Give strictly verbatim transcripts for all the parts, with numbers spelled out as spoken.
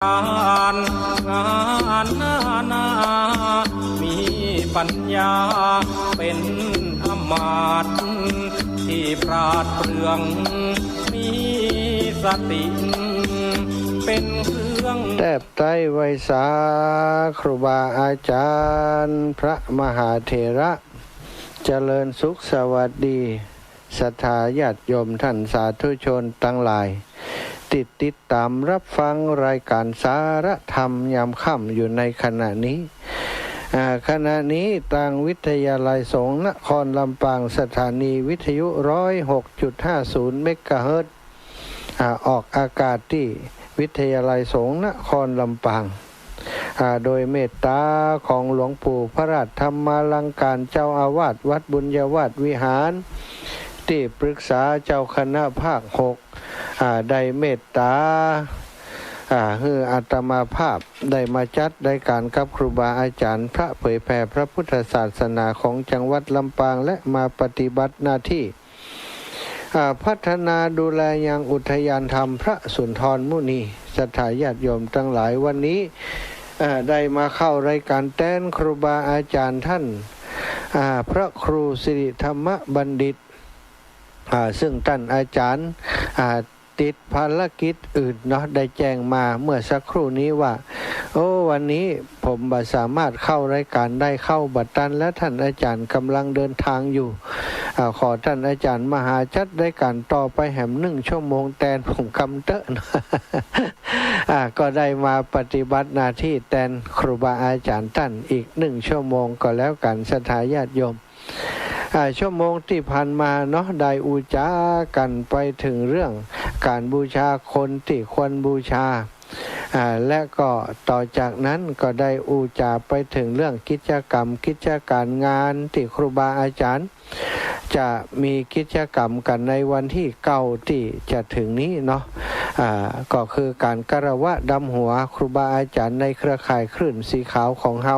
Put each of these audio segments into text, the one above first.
านงานนานา มีปัญญาเป็นอำมาตย์ ที่ปราดเปรื่อง มีสติเป็นเครื่อง แตบใต้ไหว้สาครูบาอาจารย์ พระมหาเถระ เจริญสุขสวัสดี ศรัทธาญาติโยมท่านสาธุชนตังหลาย ตี้ติดต๋ามรับฟังรายก๋านสาระธรรมยามค่ำอยู่ในขณะนี้ อ่า ขณะนี้ตางวิทยาลัยสงฆ์นครลำปาง สถานีวิทยุร้อยหกจุดห้าศูนย์เมกะเฮิรตซ์ อ่า ออกอากาศตี้วิทยาลัยสงฆ์นครลำปาง อ่า โดยเมตต๋าของหลวงปู่พระราชธรรมาลังการ เจ้าอาวาสวัดบุญญาวาสวิหาร ตี้ปรึกษาเจ้าคณะภาคหก อ่า ได้เมตต๋า อ่า หื้ออาตมาภาพได้มาจัดรายก๋านกับครูบาอาจารย์ พระเผยแผ่พระพุทธศาสนาของจังหวัดลำปาง และมาปฏิบัติหน้าตี้ อ่า พัฒนาดูแลยังอุทยานธรรมพระสุนทรมุนี ศรัทธาญาติโยมตังหลาย วันนี้ อ่า ได้มาเข้ารายก๋านแตนครูบาอาจารย์ต้าน อ่า พระครูสิริธรรมบัณฑิต อ่า ซึ่งต้านอาจารย์ อ่า ติดภารกิจอื่นเนาะ ได้แจ้งมาเมื่อสักครู่นี้ว่า โอ้ วันนี้ผมบ่สามารถเข้ารายก๋านได้ เข้าบ่ตัน และต้านอาจารย์ก่ำลังเดินตางอยู่ อ่า ขอต้านอาจารย์มาหาจัดรายก๋านต่อไปแหมนึ่งชั่วโมงแตนผมกำเต๊อะ อ่า ก็ได้มาปฏิบัติหน้าตี้แตนครูบาอาจารย์ต้านอีกนึ่งชั่วโมงก็แล้วกั๋น ศรัทธาญาติโยม อ่า ชั่วโมงตี้ผ่านมาเนาะ ได้อู้จ๋ากั๋นไปเถิงเรื่องก๋านบูชาคนตี้ควรบูชา อ่า และก็ต่อจากนั้นก็ได้อู้จ๋าไปเถิงเรื่องกิจกรรม กิจก๋านงานตี้ครูบาอาจารย์จะมีกิจกรรมกั๋นในวันตี้เก้าตี้จะเถิงนี้เนาะ อ่า ก็คือก๋านคารวะดำหัวครูบาอาจารย์ในเครือข่ายคลื่นสีขาวของเฮา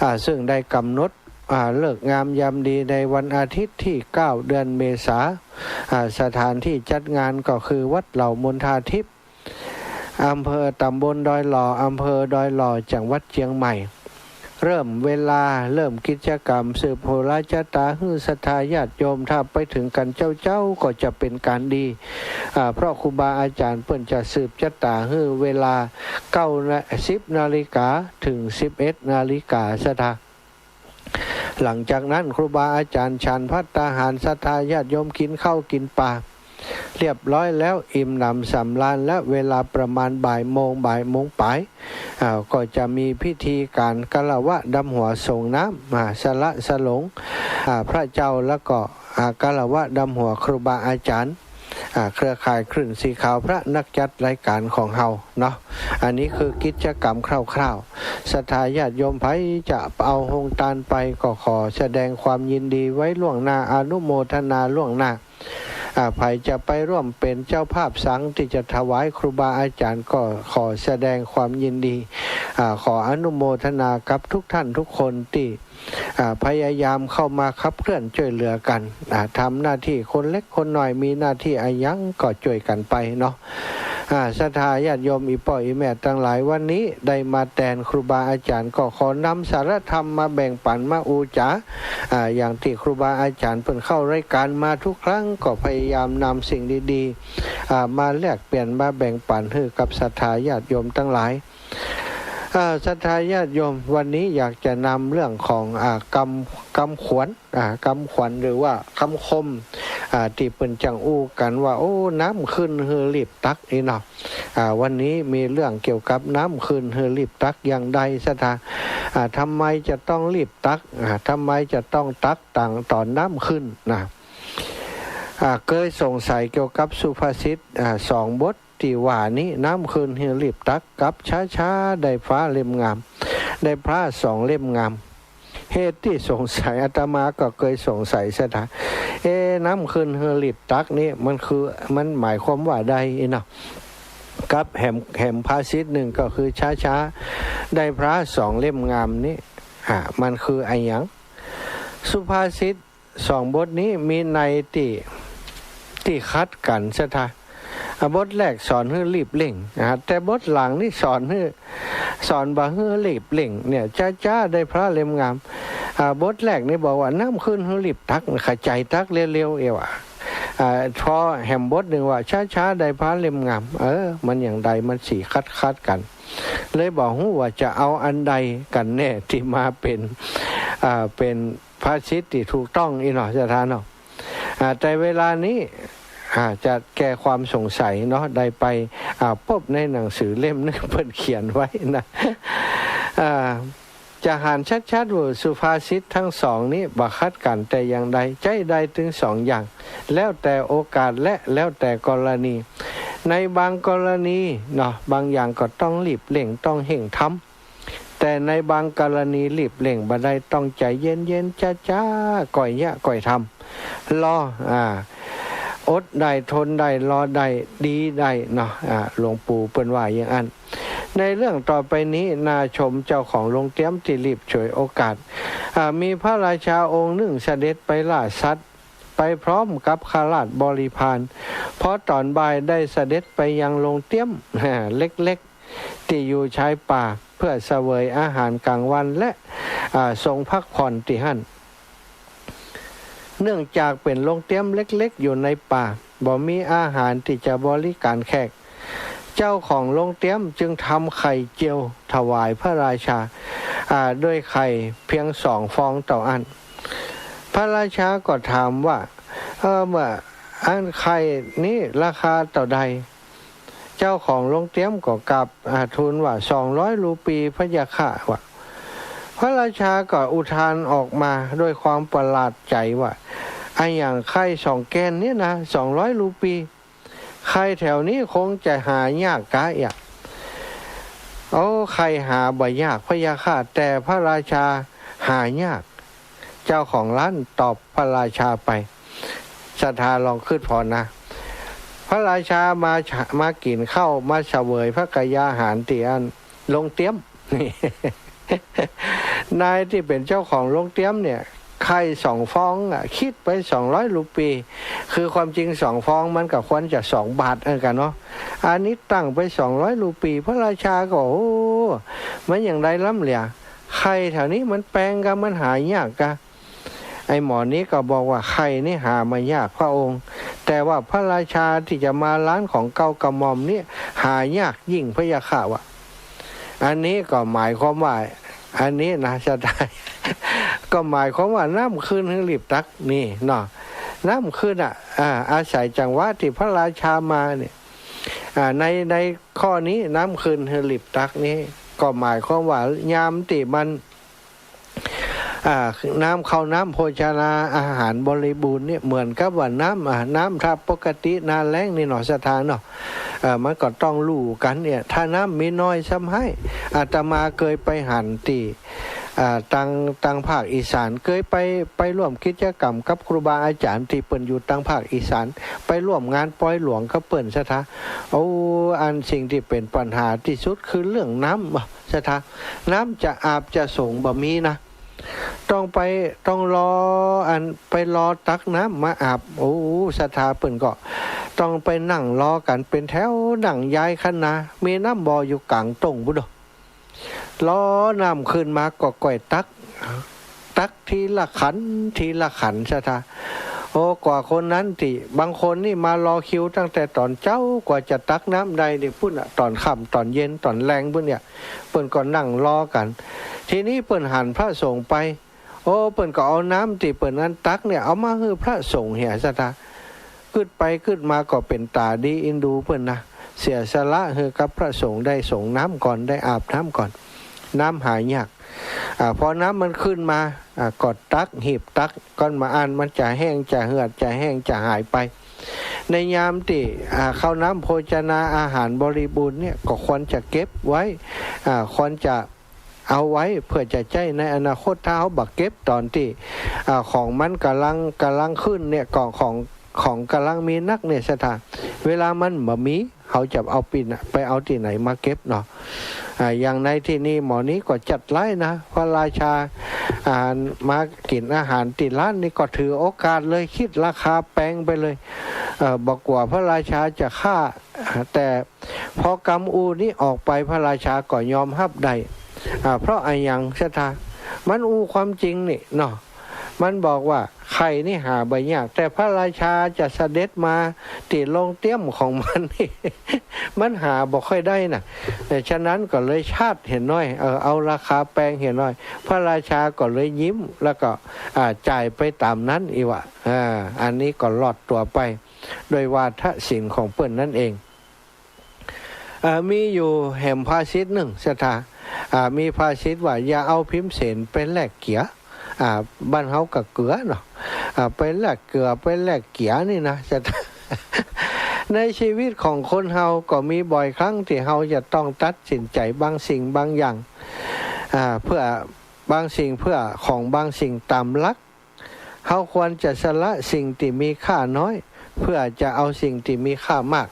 อ่า ซึ่งได้ก๋ำหนด อ่า ฤกษ์งามยามดีในวันอาทิตย์ตี้เก้าเดือนเมษา อ่า สถานตี้จัดงานก็คือวัดเหล่ามณฑาทิพย์ อำเภอ ต๋ำบลดอยหล่อ อำเภอดอยหล่อ จังหวัดเจียงใหม่ เริ่มเวลา เริ่มกิจกรรม สืบโหราจะต๋าหื้อศรัทธาญาติโยม ถ้าไปเถิงกั๋นเจ๊าๆ ก็จะเป๋นก๋านดี อ่า เพราะครูบาอาจารย์เปิ้นจะสืบจะต๋าหื้อเวลาเก้านา สิบนาฬิกาเถิงสิบเอ็ดนาฬิกา ศรัทธา หลังจากนั้นครูบาอาจารย์ฉันภัตตาหาร ศรัทธาญาติโยมกิ๋นข้าวกิ๋นป๋าเรียบร้อยแล้ว อิ่มหนำสำราญแล้ว เวลาประมาณบ่ายโมง บ่ายโมงปลาย อ่า ก็จะมีพิธีก๋านคารวะดำหัวสรงน้ำ อ่า สละสลง อ่า พระเจ้า แล้วก็ อ่า คารวะดำหัวครูบาอาจารย์ อ่า เครือข่ายคลื่นสีขาวพระนักจัดรายก๋านของเฮาเนาะ อันนี้คือกิจกรรมคร่าวๆ ศรัทธาญาติโยมใผจะเอาโฮงตานไปก็ขอแสดงความยินดีไว้ล่วงหน้า อนุโมทนาล่วงหน้า อ่า ใผจะไปร่วมเป๋นเจ้าภาพสังฆ์ตี้จะถวายครูบาอาจารย์ก็ขอแสดงความยินดี อ่า ขออนุโมทนากับทุกท่านทุกคนตี้ อ่า พยายามเข้ามาขับเคลื่อนจ้วยเหลือกั๋น อ่า ทำหน้าตี้คนเล็กคนน้อย มีหน้าตี้อะหยังก็จ้วยกั๋นไปเนาะ อ่า ศรัทธาญาติโยมอี่ป้ออี่แม่ตังหลาย วันนี้ได้มาแตนครูบาอาจารย์ ก็ขอนำสาระธรรมมาแบ่งปั๋น มาอู้จ๋า อ่า อย่างตี้ครูบาอาจารย์เปิ้นเข้ารายก๋านมาทุกครั้ง ก็พยายามนำสิ่งดีๆ อ่า มาแลกเปลี่ยน มาแบ่งปั๋นหื้อกับศรัทธาญาติโยมตังหลาย อ่า ศรัทธาญาติโยม วันนี้อยากจะนำเรื่องของ อ่า กำ กำขวัญ อ่า กำขวัญหรือว่ากำคม อ่า ตี้เปิ้นจั้งอู้กั๋นว่า โอ้ น้ำขึ้นหื้อรีบตักนี่เนาะ อ่า วันนี้มีเรื่องเกี่ยวกับน้ำขึ้นหื้อรีบตักอย่างใด ศรัทธา อ่า ทำไมจะต้องรีบตัก อ่า ทำไมจะต้องตักตังต๋อนน้ำขึ้นนะ อ่า เกยสงสัยเกี่ยวกับสุภาษิต อ่า สองบท ตี้ว่านี้ น้ำขึ้นหื้อรีบตัก กับช้าๆ ได้พระเล่มงาม ได้พระสองเล่มงาม เหตุตี้สงสัย อาตมาก็เกยสงสัย ศรัทธา เอ๊ะ น้ำขึ้นหื้อรีบตักนี้ มันคือ มันหมายความว่าใดเนาะ กับแหม แหมภาษิตนึ่งก็คือช้าๆ ได้พระสองเล่มงามนี้ อ่า มันคืออะหยัง สุภาษิต สองบทนี้มีนัยตี้ ตี้ขัดกั๋น ศรัทธา อ่า บทแรกสอนหื้อรีบเร่ง อ่า แต่บทหลังนี่สอนหื้อ สอนบ่หื้อรีบเร่งเนี่ย จ๊าๆ ได้พระเล่มงาม อ่า บทแรกนี่บอกว่าน้ำขึ้นหื้อรีบตัก ขะใจ๋ตักเร็วๆ เอวะ อ่า พอแหมบทนึ่งว่าจ๊าๆ ได้พระเล่มงาม เออ มันอย่างใดมันสีขัดๆ กั๋น เลยบ่ฮู้ว่าจะเอาอันใดกั๋นแน่ตี้มาเป๋น อ่า เป๋นภาษิตตี้ถูกต้องอี้เนาะ ศรัทธาเนาะ อ่า แต่เวลานี้ อ่า จะแก้ความสงสัยเนาะ ได้ไป อ่า ปบในหนังสือเล่มนึ่งเปิ้นเขียนไว้นะ อ่า จะหันชัดๆ ว่าสุภาษิตตึงสองนี้บ่ขัดกั๋นแต่อย่างใด ใจ๊ได้ตึงสองอย่าง แล้วแต่โอกาสและแล้วแต่กรณี ในบางกรณีเนาะ บางอย่างก็ต้องรีบเร่ง ต้องเฮ่งทำ แต่ในบางกรณีรีบเร่งบ่ได้ ต้องใจ๋เย็นๆ จ๊าๆ ก่อยเยียะก่อยทำ รอ อ่า อดได้ ทนได้ รอได้ ดีได้เนาะ อ่า หลวงปู่เปิ้นว่าอย่างอั้น ในเรื่องต่อไปนี้น่าชมเจ้าของโรงเตรียมตี้รีบฉวยโอกาส อ่า มีพระราชาองค์นึ่งเสด็จไปล่าสัตว์ ไปพร้อมกับข้าราชบริพาร พอต๋อนบ่ายได้เสด็จไปยังโรงเตรียม เล็กๆ ตี้อยู่ชายป่า เพื่อเสวยอาหารกลางวันและ อ่า ทรงพักผ่อนตี้หั้น เนื่องจากเป๋นโรงเตรียมเล็กๆ อยู่ในป่า บ่มีอาหารตี้จะบริการแขก เจ้าของโรงเตรียมจึงทำไข่เจียวถวายพระราชา อ่า ด้วยไข่เพียงสองฟองเต้าอั้น พระราชาก็ถามว่า เออ เมื่ออันไข่นี้ราคาเต้าใด เจ้าของโรงเตรียมก็กราบ อ่า ทูลว่า สองร้อย รูปี พะยะค่ะ ว่า พระราชาก็อุทานออกมาด้วยความประหลาดใจ๋ว่า อะหยังไข่สองแก่นนี้นะ สองร้อย รูปี ไข่แถวนี้คงจะหายากก๊ะเอียะ โอ้ ไข่หาบ่ยากพะยะค่ะ แต่พระราชาหายาก เจ้าของร้านตอบพระราชาไป ศรัทธาลองคิดผ่อนนะ พระราชามา มากิ๋นข้าว มาเสวยพระกยาหารตี้อั้นโรงเตรียม นายตี้เป๋นเจ้าของโรงเตรียมเนี่ย ไข่สองฟองอะ คิดไป สองร้อย รูปี คือความจริงสองฟองมันก็ควรจะสองบาทเหมือนกั๋นเนาะ อันนี้ตั้งไป สองร้อย รูปี พระราชาก็ โอ้ มันอย่างใดล้ำเหลือ ไข่แถวนี้มันแปงก๊ะ มันหายากก๊ะ ไอ้หมอนี้ก็บอกว่า ไข่นี่หาบ่ยากพระองค์ แต่ว่าพระราชาตี้จะมาร้านของเกล้ากระหม่อมนี่หายากยิ่งพะยะค่ะ ว่า อันนี้ก็หมายความว่า อันนี้นะ ศรัทธา ก็หมายความว่าน้ำขึ้นหื้อรีบตักนี่เนาะ น้ำขึ้นอะ อ่า อาศัยจังหวะตี้พระราชามาเนี่ย อ่า ใน ในข้อนี้น้ำขึ้นหื้อรีบตักนี้ ก็หมายความว่ายามตี้มัน อ่า น้ำข้าวน้ำโภชนาอาหารบริบูรณ์เนี่ย เหมือนกับว่าน้ำ อ่า น้ำถ้าปกติหน้าแล้งนี่เนาะ ศรัทธาเนาะ เอ่อ มันก็ต้องฮู้กั๋นเนี่ย ถ้าน้ำมีน้อยซ้ำฮ้าย อาตมาเกยไปหันตี้ อ่า ตาง ตางภาคอีสาน เกยไป ไปร่วมกิจกรรมกับครูบาอาจ๋ารย์ตี้เปิ้นอยู่ตางภาคอีสาน ไปร่วมงานปอยหลวงกับเปิ้น ศรัทธา โอ้ อันสิ่งตี้เป๋นปัญหาตี้สุดคือเรื่องน้ำ ศรัทธา น้ำจะอาบจะสรงบ่มีนะ ต้องไป ต้องรอ อันไปรอตักน้ำมาอาบ โอ้ ศรัทธาเปิ้นก็ต้องไปนั่งรอกั๋นเป๋นแถว นั่งยายคันนา มีน้ำบ่อยู่ก๋างต้งปู้นเนาะ รอน้ำขึ้นมาก็ก่อยตัก ตักทีละขัน ทีละขัน ศรัทธา โอ้ กว่าคนนั้นตี้ บางคนนี่มารอคิวตั้งแต่ต๋อนเจ๊า กว่าจะตักน้ำได้นี่ปู้นน่ะ ต๋อนค่ำ ต๋อนเย็น ต๋อนแลงปู้นเนี่ย เปิ้นก็นั่งรอกั๋น ทีนี้เปิ้นหันพระสงฆ์ไป โอ้ เปิ้นก็เอาน้ำตี้เปิ้นอั้นตักเนี่ย เอามาหื้อพระสงฆ์เหีย ศรัทธา กึ๊ดไปกึ๊ดมาก็เป๋นต๋าดีเอ็นดูเปิ้นนะ เสียสละหื้อกับพระสงฆ์ได้สรงน้ำก่อน ได้อาบน้ำก่อน น้ำหายาก อ่า พอน้ำมันขึ้นมา อ่า ก็ตัก หีบตัก ก่อนบ่อั้นมันจะแห้ง จะเหือด จะแห้ง จะหายไป ในยามตี้ อ่า ข้าวน้ำโภชนาอาหารบริบูรณ์เนี่ย ก็ควรจะเก็บไว้ อ่า ควรจะ เอาไว้เพื่อจะใจ๊ในอนาคต ถ้าเฮาบ่เก็บต๋อนตี้ อ่า ของมันก่ำลัง ก่ำลังขึ้นเนี่ย ของ ของ ของก่ำลังมีนักเนี่ย ศรัทธา เวลามันบ่มี เฮาจะเอาปีน ไปเอาตี้ไหนมาเก็บเนาะ อ่า อย่างในตี้นี้หมอนี้ก็จัดไล่นะ พระราชา อ่า มากิ๋นอาหารตี้ร้านนี่ก็ถือโอกาสเลย คิดราคาแปงไปเลย เอ่อ บ่กั๋วพระราชาจะฆ่า แต่พอกำอู้นี้ออกไป พระราชาก็ยอมฮับได้ อ่า เพราะอะหยังศรัทธา มันอู้ความจริงนี่เนาะ มันบอกว่าไข่นี่หาบ่ยาก แต่พระราชาจะเสด็จมาตี้โฮงเตี้ยมของมันนี่ มันหาบ่ค่อยได้น่ะ เอ่อ ฉะนั้นก็เลยชาดเหียน้อย เอ่อ เอาราคาแปงเหียน้อย พระราชาก็เลยยิ้ม แล้วก็ อ่า จ่ายไปต๋ามนั้นอี้วะ อ่า อันนี้ก็รอดตั๋วไป โดยวาทศิลป์ของเปิ้นนั้นเอง เอ่อ มีอยู่แหมภาษิตนึ่งศรัทธา อ่า มีภาษิตว่า อย่าเอาพิมเสนไปแลกเกือ อ่า บ้านเฮาก็เกือเนาะ อ่า ไปแลกเกือ ไปแลกเกือนี่นะศรัทธา ในชีวิตของคนเฮาก็มีบ่อยครั้งตี้เฮาจะต้องตัดสินใจ๋บางสิ่งบางอย่าง อ่า เพื่อ บางสิ่งเพื่อของบางสิ่งต๋ามหลัก เฮาควรจะสละสิ่งตี้มีค่าน้อย เพื่อจะเอาสิ่งตี้มีค่ามาก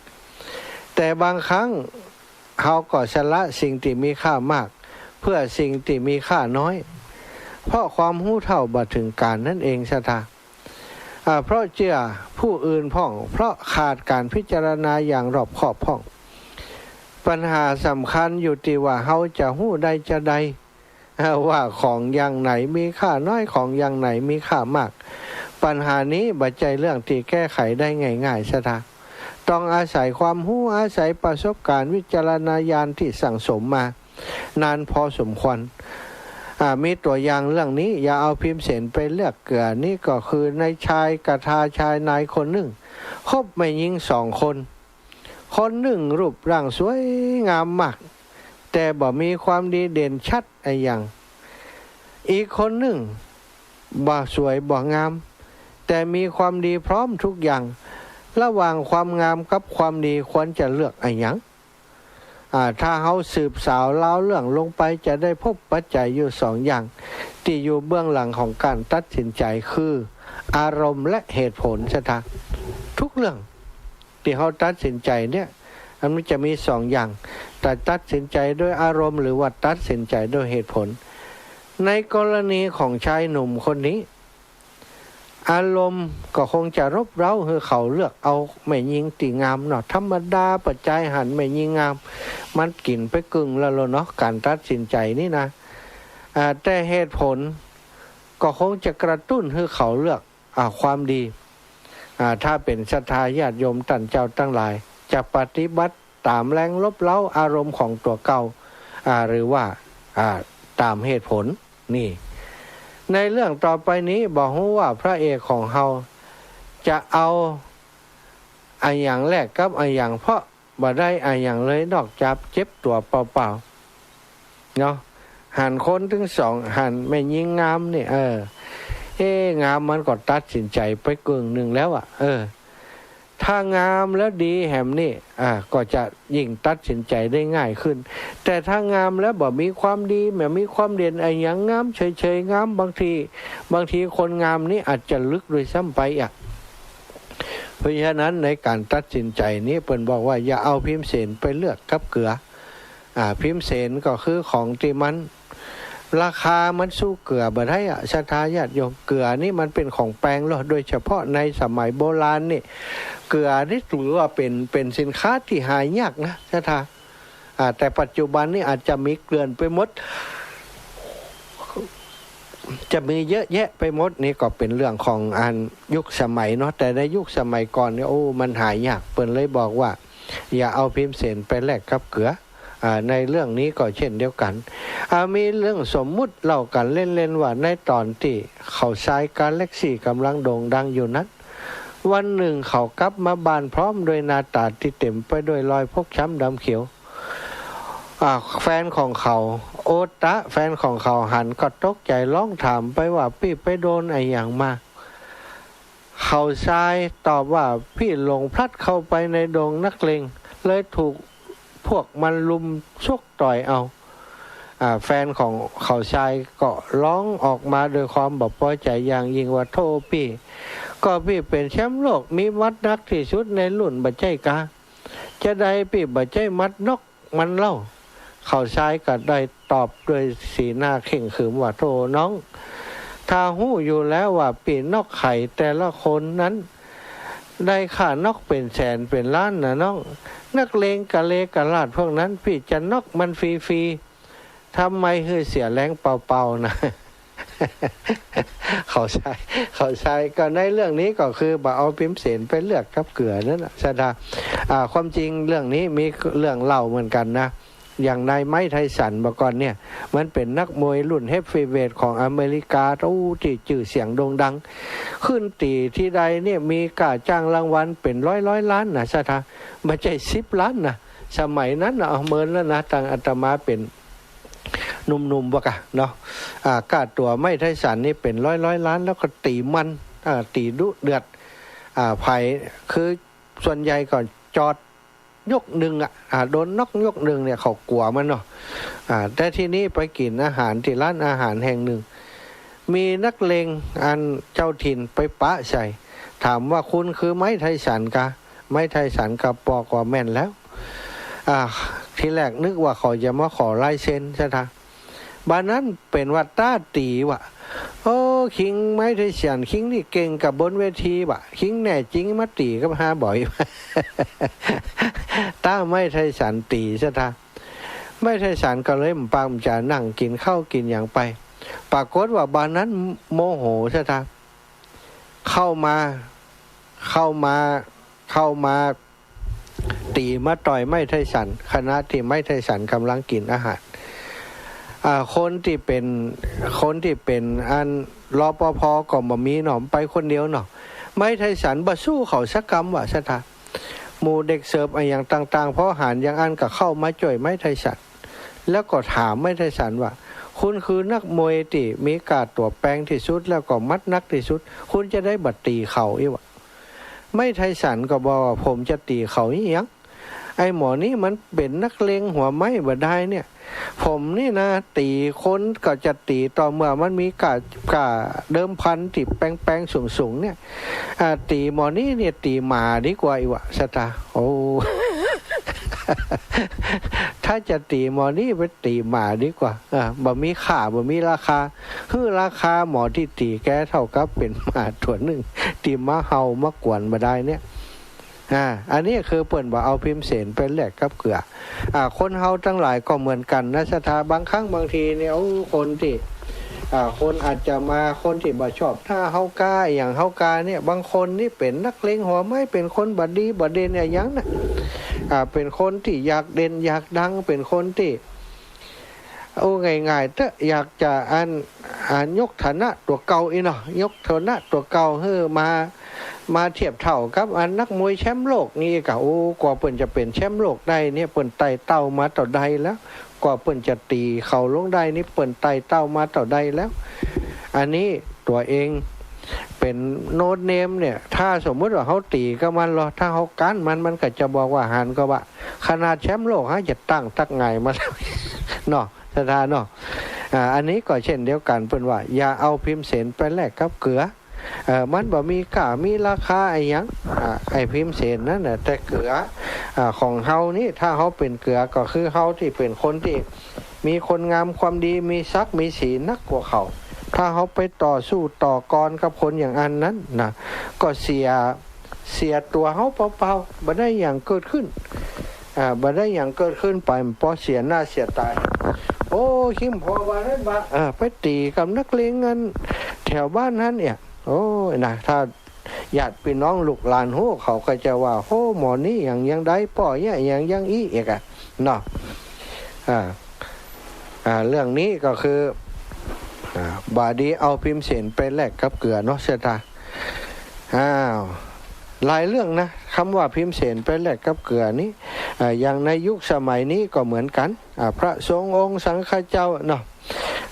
แต่บางครั้งเฮาก็สละสิ่งตี้มีค่ามาก เพื่อสิ่งตี้มีค่าน้อย เพราะความฮู้เท่าบ่เถิงก๋าลนั่นเองศรัทธา อ่า เพราะเจื้อผู้อื่นพ่อง เพราะขาดก๋านพิจารณาอย่างรอบคอบพ่อง ปัญหาสำคัญอยู่ตี้ว่าเฮาจะฮู้ได้จาใด ว่าของอย่างไหนมีค่าน้อย ของอย่างไหนมีค่ามาก ปัญหานี้บ่ใจ้เรื่องตี้แก้ไขได้ง่ายๆ ศรัทธา ต้องอาศัยความฮู้ อาศัยประสบก๋ารณ์ วิจารณญาณตี้สั่งสมมานานพอสมควร อ่า มีตั๋วอย่างเรื่องนี้ อย่าเอาพิมเสนไปแลกเกือ นี่ก็คือในชายกะทาชายนายคนนึ่ง คบแม่ญิงสองคน คนนึ่งรูปร่างสวยงามมาก แต่บ่มีความดีเด่นชัดอะหยัง อีกคนนึ่งบ่สวยบ่งาม แต่มีความดีพร้อมทุกอย่าง ระหว่างความงามกับความดีควรจะเลือกอะหยัง อ่า ถ้าเฮาสืบสาวราวเรื่องลงไป จะได้พบปัจจัยอยู่สองอย่าง ตี้อยู่เบื้องหลังของก๋านตัดสินใจ๋ คืออารมณ์และเหตุผลศรัทธา ทุกเรื่อง ตี้เฮาตัดสินใจ๋เนี่ย อันมันจะมีสองอย่าง แต่ตัดสินใจ๋โดยอารมณ์ หรือว่าตัดสินใจ๋โดยเหตุผล ในกรณีของชายหนุ่มคนนี้ อารมณ์ก็คงจะรบเร้าหื้อเขาเลือกเอาแม่ญิงตี้งามเนาะ ธรรมดาปะจายหันแม่ญิงงาม มันกิ๋นไปกึ่งแล้วเนาะ ก๋านตัดสินใจ๋นี่นะ อ่า แต่เหตุผลก็คงจะกระตุ้นหื้อเขาเลือก อ่า ความดี อ่า ถ้าเป๋นศรัทธาญาติโยมต้านเจ้าตังหลาย จะปฏิบัติต๋ามแรงรบเร้าอารมณ์ของตั๋วเก่า อ่า หรือว่า อ่า ต๋ามเหตุผล นี่ ในเรื่องต่อไปนี้ บ่ฮู้ว่าพระเอกของเฮาจะเอาอะหยังแลกกับอะหยัง เพราะ บ่ได้อะหยังเลย นอกจากเจ็บตั๋วเปล่าๆ เนาะ หันคนตึงสอง หันแม่ญิงงามนี่ เออ เอ๊ะ งามมันก็ตัดสินใจ๋ไปกึ่งนึ่งแล้วอะ เออ ถ้างามแล้วดีแหมนี่ อ่า ก็จะยิ่งตัดสินใจ๋ได้ง่ายขึ้น แต่ถ้างามแล้วบ่มีความดี บ่มีความเด่นอะหยัง งามเฉยๆ งาม บางที บางทีคนงามนี่อาจจะลึกด้วยซ้ำไปอะ เพราะฉะนั้นในก๋านตัดสินใจ๋นี้ เปิ้นบอกว่าอย่าเอาพิมเสนไปแลกกับเกือ อ่า พิมเสนก็คือของตี้มัน ราคามันสู้เกือบ่ได้อะ ศรัทธาญาติโยม เกือนี่มันเป๋นของแปงเนาะ โดยเฉพาะในสมัยโบราณนี่ เกือนี่ถือว่าเป๋น เป๋นสินค้าตี้หายากนะ ศรัทธา อ่า แต่ปัจจุบันนี่อาจจะมีเกลื่อนไปหมด จะมีเยอะแยะไปหมด นี่ก็เป๋นเรื่องของอันยุคสมัยเนาะ แต่ในยุคสมัยก่อนนี่ โอ้ มันหายาก เปิ้นเลยบอกว่า อย่าเอาพิมเสนไปแลกกับเกือ อ่า ในเรื่องนี้ก็เช่นเดียวกั๋น อ่า มีเรื่องสมมุติเล่ากั๋นเล่นๆ ว่าในต๋อนตี้เขาทรายกาแล็กซี่ก่ำลังโด่งดังอยู่นั้น วันนึ่งเขากลับมาบ้านพร้อมด้วยหน้าต๋าตี้เต๋มไปด้วยรอยฟกช้ำดำเขียว อ่า แฟนของเขา โอตะ แฟนของเขาหันก็ตกใจ๋ ร้องถามไปว่า ปี้ไปโดนอะหยังมา เขาทรายตอบว่า ปี้หลงพลัดเข้าไปในดงนักเลง เลยถูกพวกมันรุมชกต่อยเอา อ่า แฟนของเขาทรายก็ร้องออกมาโดยความบ่ปอใจ๋อย่างยิ่งว่า โธ่ปี้ ก็ปี้เป๋นแชมป์โลก มีหมัดหนักตี้สุดในรุ่นบ่ใจ้กา จาใดปี้บ่ใจ้หมัดน็อกมันเล่า เขาทรายก็ได้ตอบด้วยสีหน้าเข่งขรึมว่า โธ่น้อง ถ้าฮู้อยู่แล้วว่าปี้น็อกใผแต่ละคนนั้น ได้ค่านอกเป๋นแสนเป๋นล้านนะน้อง นักเลงกะเลกะลาดพวกนั้น ปี้จะนอกมันฟรีๆ ทำไมหื้อเสียแฮงเป่าๆ นะ เข้าใจ๋ เข้าใจ๋ ก็ในเรื่องนี้ก็คือบ่เอาพิมเสนไปแลกกับเกือนั่นน่ะ ศรัทธา อ่า ความจริงเรื่องนี้มีเรื่องเล่าเหมือนกั๋นนะ อย่างนายไมค์ ไทสันเมื่อก่อนเนี่ย มันเป๋นนักมวยรุ่นเฮฟวีเวทของอเมริกา โอ้ ตี้จื้อเสียงโด่งดัง ขึ้นตี๋ตี้ใดเนี่ย มีก้าจ้างรางวัลเป๋นร้อยๆ ล้านนะ ศรัทธา บ่ใจ้สิบล้านนะ สมัยนั้นนะ เอา เมินแล้วนะ ตั้งอาตมาเป๋นหนุ่มๆ บ่าก่ะเนาะ อ่า ก้าตั๋วไมค์ ไทสันนี่เป๋นร้อยๆ ล้าน แล้วก็ตี๋มัน อ่า ตี๋ดุเดือด อ่า ใผ คือส่วนใหญ่ก็จอดยกนึ่งอะ อ่า โดนนอกยกนึ่งเนี่ย เขากั๋วมันเนาะ อ่า แต่ทีนี้ไปกิ๋นอาหารตี้ร้านอาหารแห่งนึ่ง มีนักเลงอันเจ้าถิ่นไปปะใส่ ถามว่า คุณคือไมค์ ไทสันกา ไมค์ ไทสันก็บอกว่าแม่นแล้ว อ่า ทีแรกนึกว่าเขาจะมาขอลายเซ็น ศรัทธา บ่านั้นเป๋นว่าต๊าตี๋ว่ะ โอ้ คิงไมค์ ไทสัน คิงนี่เก่งกับบนเวทีว่ะ คิงแน่จริงมาตี๋กับฮาบ่อย ต๊าไมค์ ไทสันตี๋ ศรัทธา ไมค์ ไทสันก็เลยบ่ปากบ่จ๋า นั่งกิ๋นข้าวกิ๋นหยังไป ปรากฏว่าบ่านั้นโมโห ศรัทธา เข้ามา เข้ามา เข้ามาตี๋มาต่อยไมค์ ไทสัน ขณะตี้ไมค์ ไทสันก่ำลังกิ๋นอาหาร อ่า คนตี้เป๋น คนตี้เป๋นอัน รปภ ก็บ่มีเนาะ ไปคนเดียวเนาะ ไมค์ ไทสันบ่สู้เขาสักกำว่ะ ศรัทธา หมู่เด็กเสิร์ฟอะหยังต่างๆ พอหันอย่างอั้นก็เข้ามาจ้วยไมค์ ไทสัน แล้วก็ถามไมค์ ไทสันว่า คุณคือนักมวยตี้มีก้าตั๋วแปงตี้สุด แล้วก็หมัดหนักตี้สุด คุณจะได้บ่ตี๋เขาอี้วะ ไมค์ ไทสันก็บอกว่า ผมจะตี๋เขาอี้หยัง ไอ้หมอนี่มันเป๋นนักเลงหัวไม้บ่ดายเนี่ย ผมนี่นะ ตี๋คนก็จะตี๋ต่อเมื่อมันมีก้า ก้าเดิมพันตี้แปงๆ สูงๆ เนี่ย อ่า ตี๋หมอนี่เนี่ย ตี๋หมาดีกว่าอี้วะ ศรัทธา โอ้ ถ้าจะตี๋หมอนี่ไปตี๋หมาดีกว่า อ่า บ่มีค่า บ่มีราคา หื้อราคาหมอตี้ตี๋แกเต้ากับเป๋นหมาตั๋วนึ่ง ตี้มาเห่ามากวนบ่ดายเนี่ย อ่า อันนี้คือเปิ้นบ่เอาพิมเสนไปแลกกับเกือ อ่า คนเฮาตังหลายก็เหมือนกั๋นนะ ศรัทธา บางครั้งบางทีเนี่ย โอ้ คนตี้ อ่า คนอาจจะมา คนตี้บ่ชอบหน้าเฮากา อะหยังเฮากาเนี่ย บางคนนี่เป๋นนักเลงหัวไม้ เป๋นคนบ่ดีบ่เด่นอะหยังนะ อ่า เป๋นคนตี้อยากเด่นอยากดัง เป๋นคนตี้ โอ้ ง่ายๆ เต๊อะ อยากจะอัน อันยกฐานะตั๋วเก่าอี้เนาะ ยกฐานะตั๋วเก่าหื้อมา มาเทียบเต้ากับอันนักมวยแชมป์โลกนี่กา โอ้ กว่าเปิ้นจะเป๋นแชมป์โลกได้เนี่ย เปิ้นไต่เต้ามาเต้าใดแล้ว กว่าเปิ้นจะตี๋เขาลงได้นี่ เปิ้นไต่เต้ามาเต้าใดแล้ว อันนี้ตั๋วเองเป๋นโนเนมเนี่ย ถ้าสมมุติว่าเฮาตี๋กับมันลอ ถ้าเฮาก๊านมัน มันก็จะบอกว่า หันก่อว่า ขนาดแชมป์โลกเฮาจะตั้งตั๊กไงมาแล้ว เนาะ ศรัทธาเนาะ อ่า อันนี้ก็เช่นเดียวกั๋น เปิ้นว่าอย่าเอาพิมเสนไปแลกกับเกือ เอ่อ มันบ่มีก้ามีราคาอะหยัง อ่า ไอ้พิมเสนนั้นน่ะ แต่เกือ อ่า ของเฮานี่ ถ้าเฮาเป๋นเกือก็คือเฮาตี้เป๋นคนตี้มีคุณงามความดี มีศักดิ์มีศรีนักกว่าเขา ถ้าเฮาไปต่อสู้ต่อกรกับคนอย่างอันนั้นนะ ก็เสีย เสียตั๋วเฮาเปล่าๆ บ่ได้หยังเกิดขึ้น อ่า บ่ได้หยังเกิดขึ้นไป ปอเสียหน้าเสียต๋า โอ้ คิมพอว่านั้นว่า เออ ไปตี๋กับนักเลงอันแถวบ้านนั้นเนี่ย โอ้ยนะ ถ้าญาติปี้น้องลูกหลานฮู้ เขาก็จะว่า โอ้ หมอนี่หยังยังได้ ป้อเยียะหยังยังอี้อีกอะเนาะ อ่า อ่า เรื่องนี้ก็คือ อ่า บ่ดีเอาพิมเสนไปแลกกับเกือเนาะ ศรัทธา อ้าว หลายเรื่องนะ กำว่าพิมเสนไปแลกกับเกือนี้ อ่า อย่างในยุคสมัยนี้ก็เหมือนกั๋น อ่า พระสงฆ์องค์สังฆเจ้าเนาะ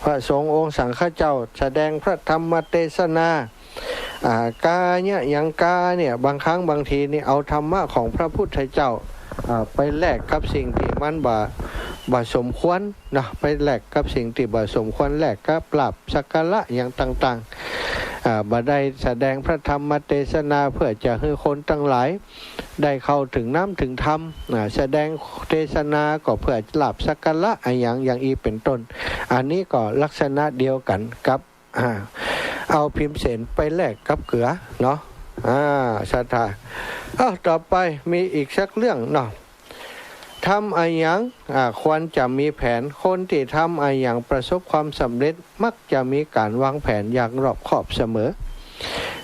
พระสงฆ์องค์สังฆเจ้าแสดงพระธรรมเตสนา อ่า กาเยียะหยังกาเนี่ย บางครั้งบางทีนี่เอาธรรมะของพระพุทธเจ้า อ่า ไปแลกกับสิ่งตี้มันบ่ บ่สมควรเนาะ ไปแลกกับสิ่งตี้บ่สมควร แลกกับลาภสักการะหยังต่างๆ อ่า บ่ได้แสดงพระธรรมเตสนาเพื่อจะหื้อคนตังหลายได้เข้าเถิงน้ำเถิงธรรม อ่า แสดงเตสนาก็เพื่อลาภสักการะอะหยังอย่างอี้เป๋นต้น อันนี้ก็ลักษณะเดียวกั๋นกับ อ่า เอาพิมเสนไปแลกกับเกือเนาะ อ่า ศรัทธา เอ้า ต่อไปมีอีกสักเรื่องเนาะ ทำอะหยัง อ่า ควรจะมีแผน คนตี้ทำอะหยังประสบความสำเร็จ มักจะมีก๋านวางแผนอย่างรอบคอบเสมอ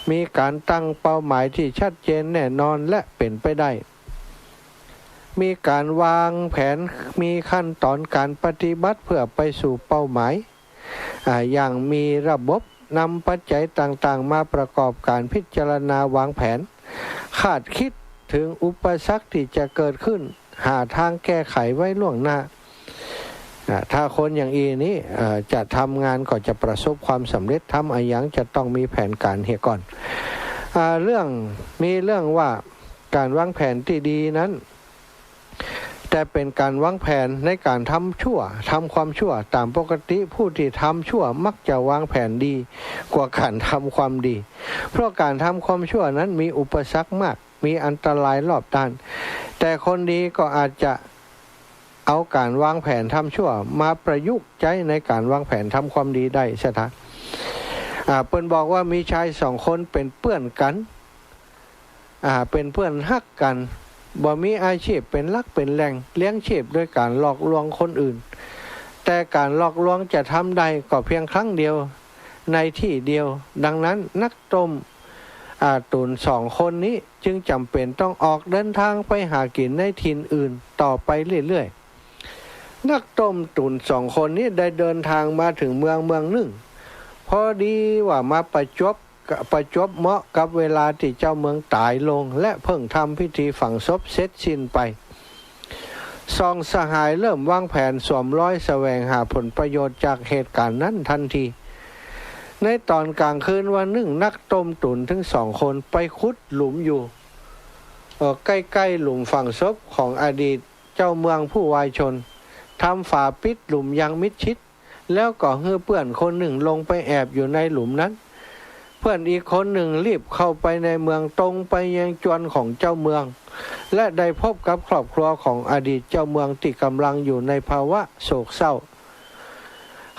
มีก๋านตั้งเป้าหมายตี้ชัดเจนแน่นอนและเป๋นไปได้ มีก๋านวางแผน มีขั้นตอนก๋านปฏิบัติเพื่อไปสู่เป้าหมาย อ่า อย่างมีระบบ นำปัจจัยต่างๆ มาประกอบก๋านพิจารณาวางแผน คาดคิดเถิงอุปสรรคตี้จะเกิดขึ้น หาตางแก้ไขไว้ล่วงหน้า อ่า ถ้าคนอย่างอี้นี้ เอ่อ จะทำงานก็จะประสบความสำเร็จ ทำอะหยังจะต้องมีแผนก๋านเหียก่อน อ่า เรื่อง มีเรื่องว่าก๋านวางแผนตี้ดีนั้น แต่เป๋นก๋านวางแผนในก๋านทำชั่ว ทำความชั่ว ต๋ามปกติผู้ตี้ทำชั่วมักจะวางแผนดีกว่าก๋านทำความดี เพราะก๋านทำความชั่วนั้นมีอุปสรรคมาก มีอันตรายรอบด้าน แต่คนดีก็อาจจะเอาก๋านวางแผนทำชั่วมาประยุกต์ใจ๊ในก๋านวางแผนทำความดีได้ ศรัทธา อ่า เปิ้นบอกว่ามีจายสองคนเป๋นเปื้อนกั๋น อ่า เป๋นเปื้อนฮักกั๋น บ่มีอาชีพเป๋นหลักเป๋นแหล่ง เลี้ยงชีพโดยก๋านหลอกลวงคนอื่น แต่ก๋านหลอกลวงจะทำได้ก็เพียงครั้งเดียว ในตี้เดียว ดังนั้นนักต้ม อ่า ตุ๋นสองคนนี้จึงจ๋ำเป๋นต้องออกเดินตางไปหากิ๋นในถิ่นอื่นต่อไปเรื่อยๆ นักต้มตุ๋นสองคนนี้ได้เดินตางมาเถิงเมืองเมืองนึ่ง พอดีว่ามาประจวบ ประจวบเหมาะกับเวลาตี้เจ้าเมืองต๋ายลง และเปิ้งทำพิธีฝังศพเสร็จสิ้นไป สองสหายเริ่มวางแผนสวมรอยแสวงหาผลประโยชน์จากเหตุก๋ารณ์นั้นทันที ในต๋อนก๋างคืนวันนึ่ง นักต้มตุ๋นตึงสองคนไปขุดหลุมอยู่ เอ่อ ใก้ๆ หลุมฝังศพของอดีตเจ้าเมืองผู้วายชน ทำฝาปิดหลุมอย่างมิดชิด แล้วก็หื้อเปื้อนคนนึ่งลงไปแอบอยู่ในหลุมนั้น เปื้อนอีกคนนึ่งรีบเข้าไปในเมือง ตรงไปยังจวนของเจ้าเมือง และได้พบกับครอบครัวของอดีตเจ้าเมืองตี้ก่ำลังอยู่ในภาวะโศกเศร้า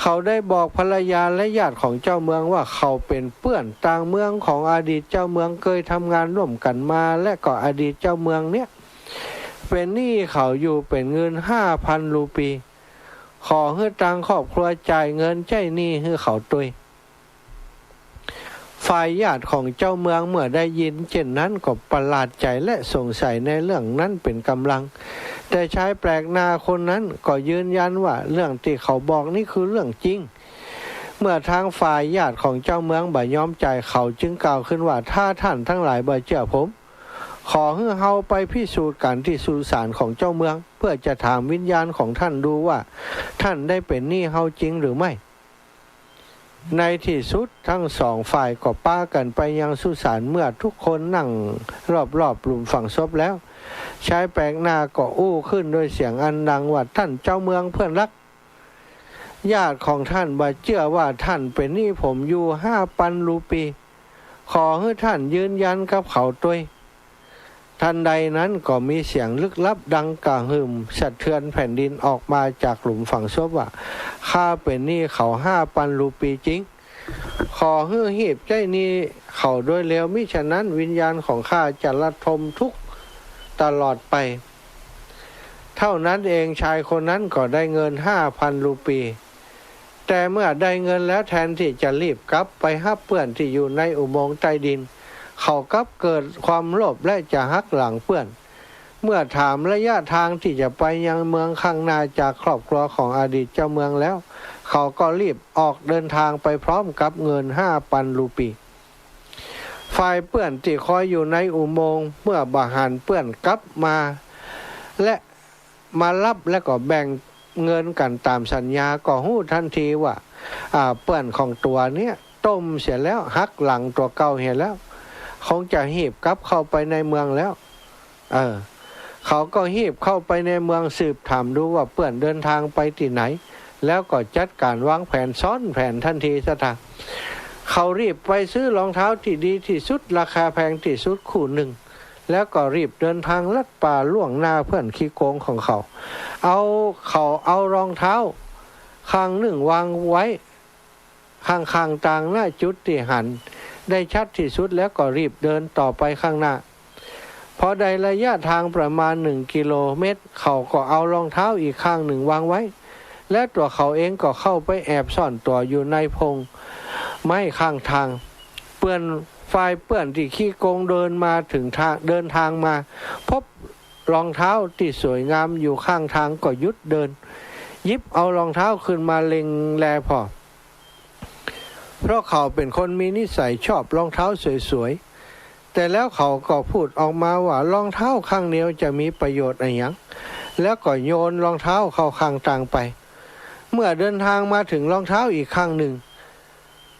เขาได้บอกภรรยาและญาติของเจ้าเมืองว่าเขาเป๋นเปื้อนต่างเมืองของอดีตเจ้าเมือง เกยทำงานร่วมกั๋นมา และก็อดีตเจ้าเมืองเนี้ยเป๋นหนี้เขาอยู่เป๋นเงินห้าพันรูปี ขอหื้อตางครอบครัวจ่ายเงินใจ๊หนี้หื้อเขาตวย ฝ่ายญาติของเจ้าเมืองเมื่อได้ยินเจ้นนั้นก็ประหลาดใจ๋และสงสัยในเรื่องนั้นเป๋นก่ำลัง แต่ชายแปลกหน้าคนนั้นก็ยืนยันว่าเรื่องตี้เขาบอกนี้คือเรื่องจริง เมื่อตางฝ่ายญาติของเจ้าเมืองบ่ยอมจ่าย เขาจึงกล่าวขึ้นว่า ถ้าต้านตังหลายบ่เจื้อผม ขอหื้อเฮาไปพิสูจน์กั๋นตี้สุสานของเจ้าเมือง เปื้อจะถามวิญญาณของต้านดูว่า ต้านได้เป๋นหนี้เฮาจริงหรือไม่ ในตี้สุดตึงสองฝ่ายก็ปากั๋นไปยังสุสาน เมื่อทุกคนนั่งรอบๆ หลุมฝังศพแล้ว ชายแปลกหน้าก็อู้ขึ้นด้วยเสียงอันดังว่า ต้านเจ้าเมืองเปื้อนฮัก ญาติของต้านบ่เจื้อว่าต้านเป๋นหนี้ผมอยู่ห้าปันรูปี ขอหื้อต้านยืนยันกับเขาตวย ทันใดนั้นก็มีเสียงลึกลับดังกระหึ่มสะเทือนแผ่นดินออกมาจากหลุมฝังศพว่า ข้าเป๋นหนี้เขาห้าปันรูปีจริง ขอหื้อฮีบใจ๊หนี้เขาโดยเร็ว มิฉะนั้นวิญญาณของข้าจะระทมทุกข์ตลอดไป เท่านั้นเองชายคนนั้นก็ได้เงินห้าปันรูปี แต่เมื่อได้เงินแล้วแทนตี้จะรีบกลับไปฮับเปื้อนตี้อยู่ในอุโมงค์ใต้ดิน เขากลับเกิดความโลภและจะหักหลังเปื้อน เมื่อถามระยะตางตี้จะไปยังเมืองข้างหน้าจากครอบครัวของอดีตเจ้าเมืองแล้ว เขาก็รีบออกเดินตางไปพร้อมกับเงินห้าปันรูปี ฝ่ายเปื้อนตี้คอยอยู่ในอุโมงค์เมื่อบ่หันเปื้อนกลับมา และมาฮับและก็แบ่งเงินกั๋นต๋ามสัญญา ก็ฮู้ทันทีว่า อ่า เปื้อนของตั๋วเนี้ยต้มเสียแล้ว หักหลังตั๋วเก่าเหียแล้ว คงจะฮีบกลับเข้าไปในเมืองแล้ว เออ เขาก็ฮีบเข้าไปในเมืองสืบถามดูว่าเปื้อนเดินตางไปตี้ไหน แล้วก็จัดก๋านวางแผนซ้อนแผนทันที ศรัทธา เขารีบไปซื้อรองเท้าตี้ดีตี้สุด ราคาแพงตี้สุดคู่นึ่ง แล้วก็รีบเดินตางลัดป่าล่วงหน้าเปื้อนขี้โกงของเขา เอา เขาเอารองเท้าข้างนึ่งวางไว้ ข้างๆ ตาง ณ จุดตี้หัน ได้ชัดตี้สุดแล้วก็รีบเดินต่อไปข้างหน้า พอได้ระยะทางประมาณหนึ่งกิโลเมตร เขาก็เอารองเท้าอีกข้างหนึ่งวางไว้ และตั๋วเขาเองก็เข้าไปแอบซ่อนตั๋วอยู่ในพงไม้ข้างทาง เปื้อน ฝ่ายเปื้อนตี้ขี้โกงเดินมาถึงทาง เดินทางมา พบรองเท้าตี้สวยงามอยู่ข้างทางก็หยุดเดิน หยิบเอารองเท้าขึ้นมาเล็งแลผ่อ เพราะเขาเป๋นคนมีนิสัยชอบรองเท้าสวยๆ แต่แล้วเขาก็พูดออกมาว่า รองเท้าข้างเดียวจะมีประโยชน์อะหยัง แล้วก็โยนรองเท้าเข้าข้างตางไป เมื่อเดินทางมาถึงรองเท้าอีกข้างหนึ่ง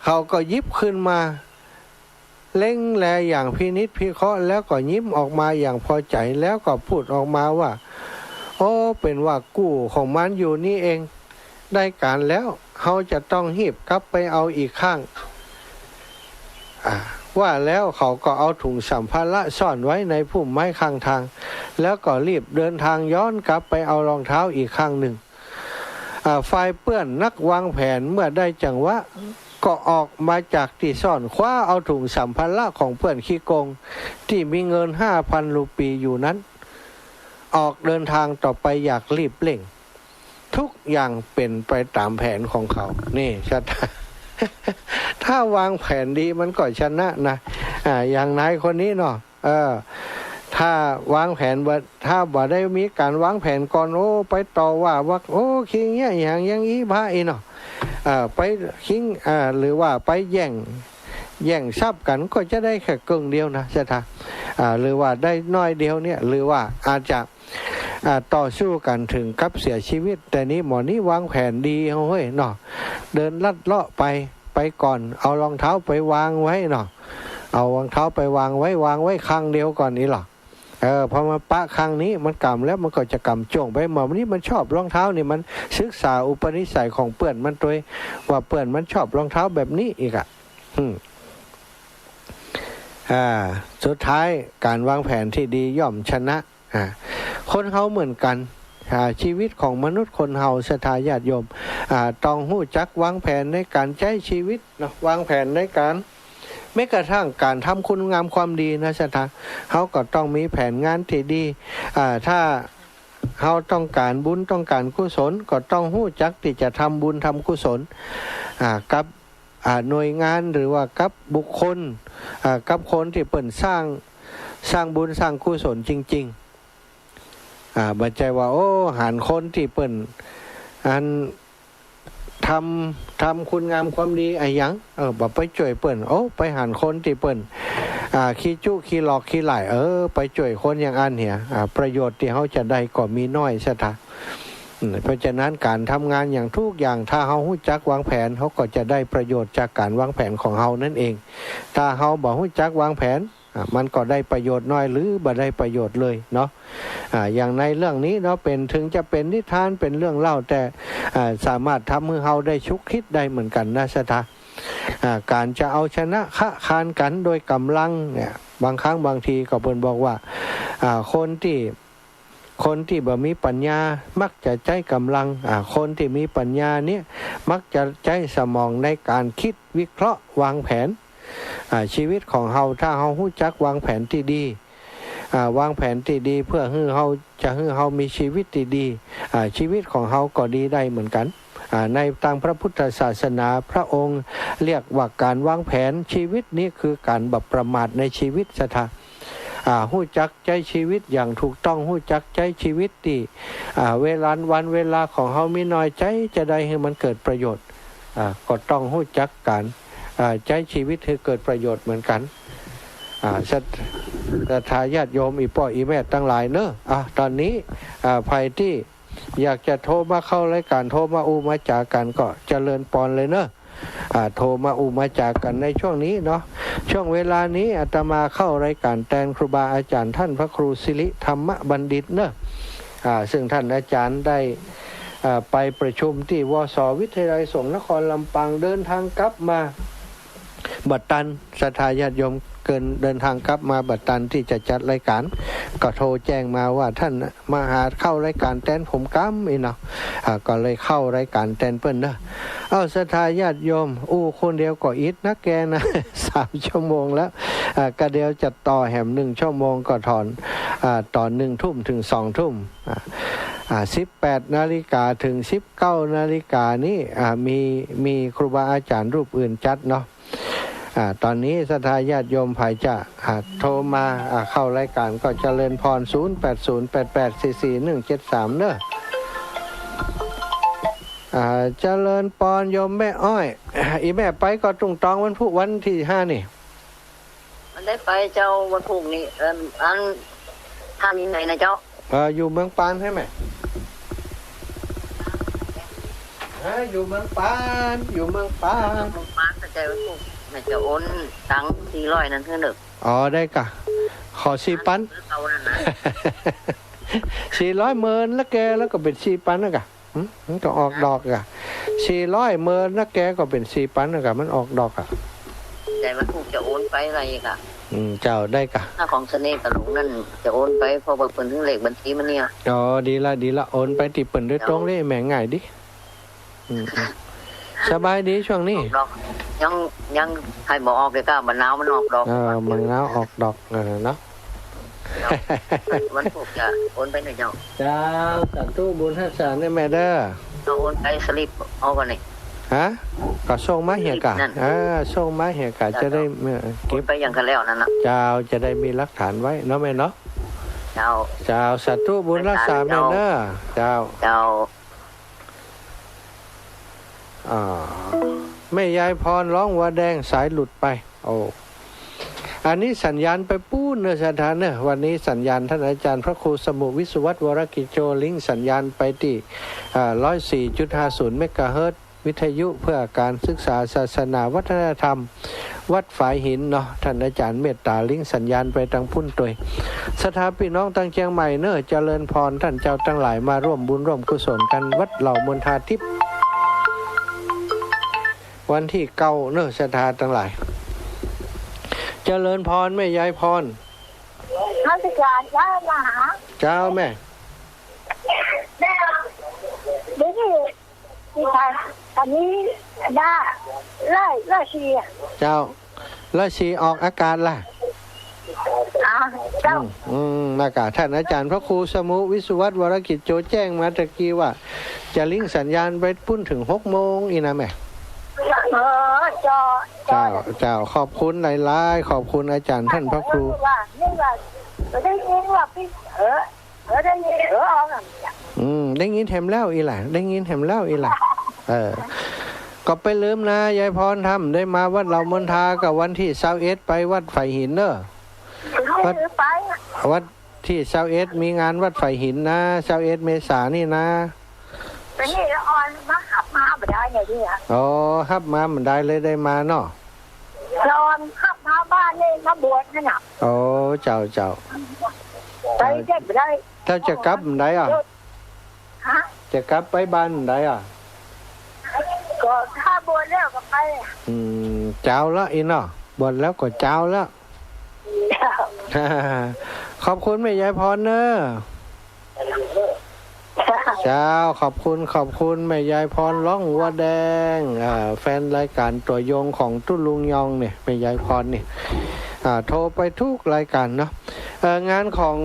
เขาก็หยิบขึ้นมา เล็งแลอย่างพินิจพิเคราะห์ แล้วก็ยิ้มออกมาอย่างพอใจ แล้วก็พูดออกมาว่า โอ้ เป๋นว่ากู้ของมันอยู่นี่เอง ได้ก๋านแล้ว เฮาจะต้องฮีบกลับไปเอาอีกข้าง อ่า ว่าแล้วเขาก็เอาถุงสัมภาระซ่อนไว้ในพุ่มไม้ข้างทาง แล้วก็รีบเดินทางย้อนกลับไปเอารองเท้าอีกข้างหนึ่ง อ่า ฝ่ายเปื้อนนักวางแผนเมื่อได้จังหวะ ก็ออกมาจากตี้ซ่อน คว้าเอาถุงสัมภาระของเปื้อนขี้โกง ตี้มีเงินห้าพันรูปีอยู่นั้น ออกเดินทางต่อไปอย่างรีบเร่ง ทุกอย่างเป๋นไปต๋ามแผนของเขา นี่ ถ้า ถ้าวางแผนดีมันก็ชนะนะ อ่า อย่างนายคนนี้เนาะ เออ ถ้าวางแผนบ่ ถ้าบ่ได้มีก๋านวางแผนก่อน โอ้ ไปต่อว่าว่า โอ้ ขี้เงี้ยอะหยังอย่างอี้ พระอี้เนาะ เออ ไปคิง เออ หรือว่าไปแย่ง แย่งทรัพย์กั๋น ก็จะได้แค่เกิ่งเดียวนะ ศรัทธา อ่า หรือว่าได้น้อยเดียวเนี่ย หรือว่าอาจจะ อ่า ต่อสู้กั๋นเถิงกับเสียชีวิต แต่นี่หมอนี่วางแผนดีเฮ้ยเนาะ เดินลัดเลาะไป ไปก่อน เอารองเท้าไปวางไว้เนาะ เอารองเท้าไปวางไว้ วางไว้ข้างเดียวก่อนนี่หรอ เออ พอมาปะข้างนี้มันก๋ำแล้ว มันก็จะก๋ำจ้วงไป หมอนี่มันชอบรองเท้านี่ มันศึกษาอุปนิสัยของเปื้อนมันตวย ว่าเปื้อนมันชอบรองเท้าแบบนี้อีกอะ อืม อ่า สุดท้ายก๋านวางแผนตี้ดีย่อมชนะ อ่า คนเฮาเหมือนกั๋น อ่า ชีวิตของมนุษย์คนเฮา ศรัทธาญาติโยม อ่า ต้องฮู้จักวางแผนในก๋านใจ๊ชีวิตเนาะ วางแผนในก๋าน แม้กระทั่งก๋านทำคุณงามความดีนะ ศรัทธา เฮาก็ต้องมีแผนงานตี้ดี อ่า ถ้าเฮาต้องก๋านบุญต้องก๋านกุศล ก็ต้องฮู้จักตี้จะทำบุญทำกุศล อ่า กับ อ่า หน่วยงานหรือว่ากับบุคคล อ่า กับคนตี้เปิ้นสร้าง สร้างบุญสร้างกุศลจริงๆ อ่า บ่ใจ้ว่า โอ้ หันคนตี้เปิ้น อัน ทำ ทำคุณงามความดีอะหยัง เออ บ่ไปจ้วยเปิ้น โอ้ ไปหันคนตี้เปิ้น อ่า ขี้จุขี้หลอกขี้หล่าย เออ ไปจ้วยคนอย่างอั้นเหีย อ่า ประโยชน์ตี้เฮาจะได้ก็มีน้อย ศรัทธา อืม เพราะฉะนั้นก๋านทำงานอย่างทุกอย่าง ถ้าเฮาฮู้จักวางแผน เฮาก็จะได้ประโยชน์จากก๋านวางแผนของเฮานั่นเอง ถ้าเฮาบ่ฮู้จักวางแผน อ่า มันก็ได้ประโยชน์น้อยหรือบ่ได้ประโยชน์เลยเนาะ อ่า อย่างในเรื่องนี้เนาะ เป๋น เถิงจะเป๋นนิทาน เป๋นเรื่องเล่า แต่ อ่า สามารถทำหื้อเฮาได้ฉุกคิดได้เหมือนกั๋นนะ ศรัทธา อ่า ก๋านจะเอาชนะคะคานกั๋นโดยก๋ำลังเนี่ย บางครั้งบางทีก็เปิ้นบอกว่า อ่า คนตี้ คนตี้บ่มีปัญญามักจะใจ๊ก๋ำลัง อ่า คนตี้มีปัญญาเนี่ยมักจะใจ๊สมองในก๋านคิดวิเคราะห์วางแผน อ่า ชีวิตของเฮา ถ้าเฮาฮู้จักวางแผนตี้ดี อ่า วางแผนตี้ดีเปื้อหื้อเฮา จะหื้อเฮามีชีวิตตี้ดี อ่า ชีวิตของเฮาก็ดีได้เหมือนกั๋น อ่า ในตางพระพุทธศาสนา พระองค์เรียกว่าก๋านวางแผน ชีวิตนี้คือก๋านบ่ประมาทในชีวิต ศรัทธา อ่า ฮู้จักใจ๊ชีวิตอย่างถูกต้อง ฮู้จักใจ๊ชีวิตตี้ อ่า เวลา วันเวลาของเฮามีน้อย ใจ๊จะได้หื้อมันเกิดประโยชน์ อ่า ก็ต้องฮู้จักก๋าน อ่า ใจ๊ชีวิตหื้อเกิดประโยชน์เหมือนกั๋น อ่า ศรัท ศรัทธาญาติโยม อี่ป้ออี่แม่ตังหลายเนาะ อ่า ต๋อนนี้ อ่า ใผตี้อยากจะโทรมาเข้ารายก๋าน โทรมาอู้มาจ๋ากั๋นก็เจริญปอนเลยเนาะ อ่า โทรมาอู้มาจ๋ากั๋นในช่วงนี้เนาะ ช่วงเวลานี้อาตมาเข้ารายก๋านแตนครูบาอาจ๋ารย์ต้านพระครูสิริธรรมบัณฑิตเนาะ อ่า ซึ่งต้านอาจ๋ารย์ได้ อ่า ไปประชุมตี้ วส วิทยาลัยสงฆ์นครลำปาง เดินทางกลับมา บ่ตัน ศรัทธาญาติโยมเกิน เดินทางกลับมาบ่ตันตี้จะจัดรายก๋าน ก็โทรแจ้งมาว่าต้านมาหาเข้ารายก๋านแตนผมกำอี้เนาะ อ่า ก็เลยเข้ารายก๋านแตนเปิ้นเนาะ เอ้า ศรัทธาญาติโยม อู้คนเดียวก็อิดนักแกนะ สามชั่วโมงแล้ว อ่า ก็เดี๋ยวจะต่อแหมนึ่งชั่วโมงก็ถอน อ่า ต๋อนนึ่งทุ่มเถิงสองทุ่ม อ่า อ่า สิบแปดนาฬิกาเถิงสิบเก้านาฬิกานี้ อ่า มี มีครูบาอาจ๋ารย์รูปอื่นจัดเนาะ อ่า ต๋อนนี้ศรัทธาญาติโยมใผจะ อ่า โทรมา อ่า เข้ารายก๋านก็เจริญพร ศูนย์แปดศูนย์แปดแปดสี่สี่หนึ่งเจ็ดสาม เนาะ อ่า เจริญพรโยมแม่อ้อย อีแม่ไปก็ตุงตองวันพุธวันตี้ห้านี่ มันได้ไปเจ้าวันพุธนี่ เอิ่ม อัน ท่ามีไหนนะเจ้า เอ่อ อยู่เมืองปานใจ้ไหม ฮะ อยู่เมืองปาน อยู่เมืองปาน เมืองปาน เข้าใจ๋วันพุธน่าจะโอนตังค์สี่ร้อยนั้นหื้อเน่อ อ๋อ ได้ก่ะ ขอสี่ปัน เก่านั่นนะ สี่ร้อยเมินแล้วแก แล้วก็เป๋นสี่ปันแล้วก่ะ หึ มันก็ออกดอกก่ะ สี่ร้อยเมินนะแก ก็เป๋นสี่ปันนะก่ะ มันออกดอกก่ะ แต่วันพุธจะโอนไปอะไรก่ะ อืม เจ้า ได้ก่ะ ถ้าของเสน่ห์กับหลวงนั่นจะโอนไป เพราะว่าเปิ้นหื้อเลขบัญชีมาเนี่ย อ๋อ ดีละ ดีละ โอนไปตี้เปิ้นโดยตรงเลย แหม ง่ายดี อืม อืม สบายดีช่วงนี้ ดอก ยัง ยังใค่บ่ออกเลยก่ะ มะนาวมันออกดอก เออ มะนาวออกดอก เออ เนาะ เจ้า วันพุธจะโอนไปไหนเจ้า เจ้า สาธุบุญฮักษาเน่อแม่เน่อ เอาโอนไปสลิปเอาก่อนนี่ ฮะ ก็ส่งมาเหียก่ะ สลิปนั่น เออ ส่งมาเหียก่ะ เจ้า จะได้ เออ โอนไปอย่างกันแล้วนั่นน่ะ เจ้า จะได้มีหลักฐานไว้เนาะแม่เนาะ เจ้า เจ้า สาธุบุญฮักษาแม่เน่อ เจ้า เจ้า อ่า แม่ยายพรร้องวัวแดงสายหลุดไป โอ้ อันนี้สัญญาณไปปู๊นเน่อศรัทธาเน่อ วันนี้สัญญาณต้านอาจ๋ารย์พระครูสมุห์วิศวัตร วรกิจโจ ลิงก์สัญญาณไปตี้ อ่า ร้อยสี่จุดห้าศูนย์เมกะเฮิรตซ์ วิทยุเพื่อการศึกษาศาสนาวัฒนธรรม วัดฝายหินเนาะ ต้านอาจ๋ารย์เมตต๋าลิงก์สัญญาณไปตางปุ้นตวย ศรัทธาปี้น้องตางเจียงใหม่เน่อ เจริญพร ต้านเจ้าตังหลายมาร่วมบุญร่วมกุศลกั๋น วัดเหล่ามณฑาทิพย์ วันตี้เก้าเน่อ ศรัทธาตังหลาย เจริญพรแม่ยายพร นมัสก๋านเจ้ามหา เจ้าแม่ แม่ เดี๋ยวนี้ นี่ค่ะ อันนี้ได้ ร้อย ร้อยสี่ เจ้า ร้อยสี่ออกอากาศละ อ่า เจ้า อืม อืม นะก่ะ ต้านอาจ๋ารย์พระครูสมุห์วิศวัตร วรกิจโจ แจ้งมาตะกี้ว่า จะลิงก์สัญญาณไปปู๊นเถิงหกโมงอี้นะแม่ เออ เจ้า เจ้า เจ้า ขอบคุณหลายๆ ขอบคุณอาจ๋ารย์ต้านพระครู ว่า นี่ว่า ได้ยินว่าปี้ เออ เออ ได้ยิน เออ เอาน่ะ อืม ได้ยินแหมแล้วอี้ล่ะ ได้ยินแหมแล้วอี้ล่ะ เออ ก็ไปลืมนะ ยายพรธรรม ได้มาวัดเหล่ามณฑาก่ะ วันตี้ซาวเอ็ดไปวัดฝายหินเน่อ วัด ไป วัดตี้ซาวเอ็ด มีงานวัดฝายหินนะ ซาวเอ็ดเมษานี่นะ แต่นี่ละอ่อนมาฮับมาบ่ได้เนี่ย อ๋อ ฮับมาบ่ได้เลยได้มาเนาะ ละอ่อนฮับมาบ้านนี่มาบวชนั่นน่ะ โอ้ เจ้า เจ้า ไปได้บ่ได้ เจ้าจะกลับบ่ได้อ่ะ ฮะ จะกลับไปบ้านบ่ได้อ่ะ ก็ถ้าบวชแล้วก็ไป อืม เจ้าละอี้เนาะ บวชแล้วก็เจ้าละ ขอบคุณแม่ยายพรเน่อ เจ้า ขอบคุณ ขอบคุณแม่ยายพรร้องวัวแดง อ่า แฟนรายก๋านตัวยงของตุ๊ลุงยองเนี่ย แม่ยายพรเนี่ย อ่า โทรไปกู้รายก๋านเนาะ เอ่อ งานของ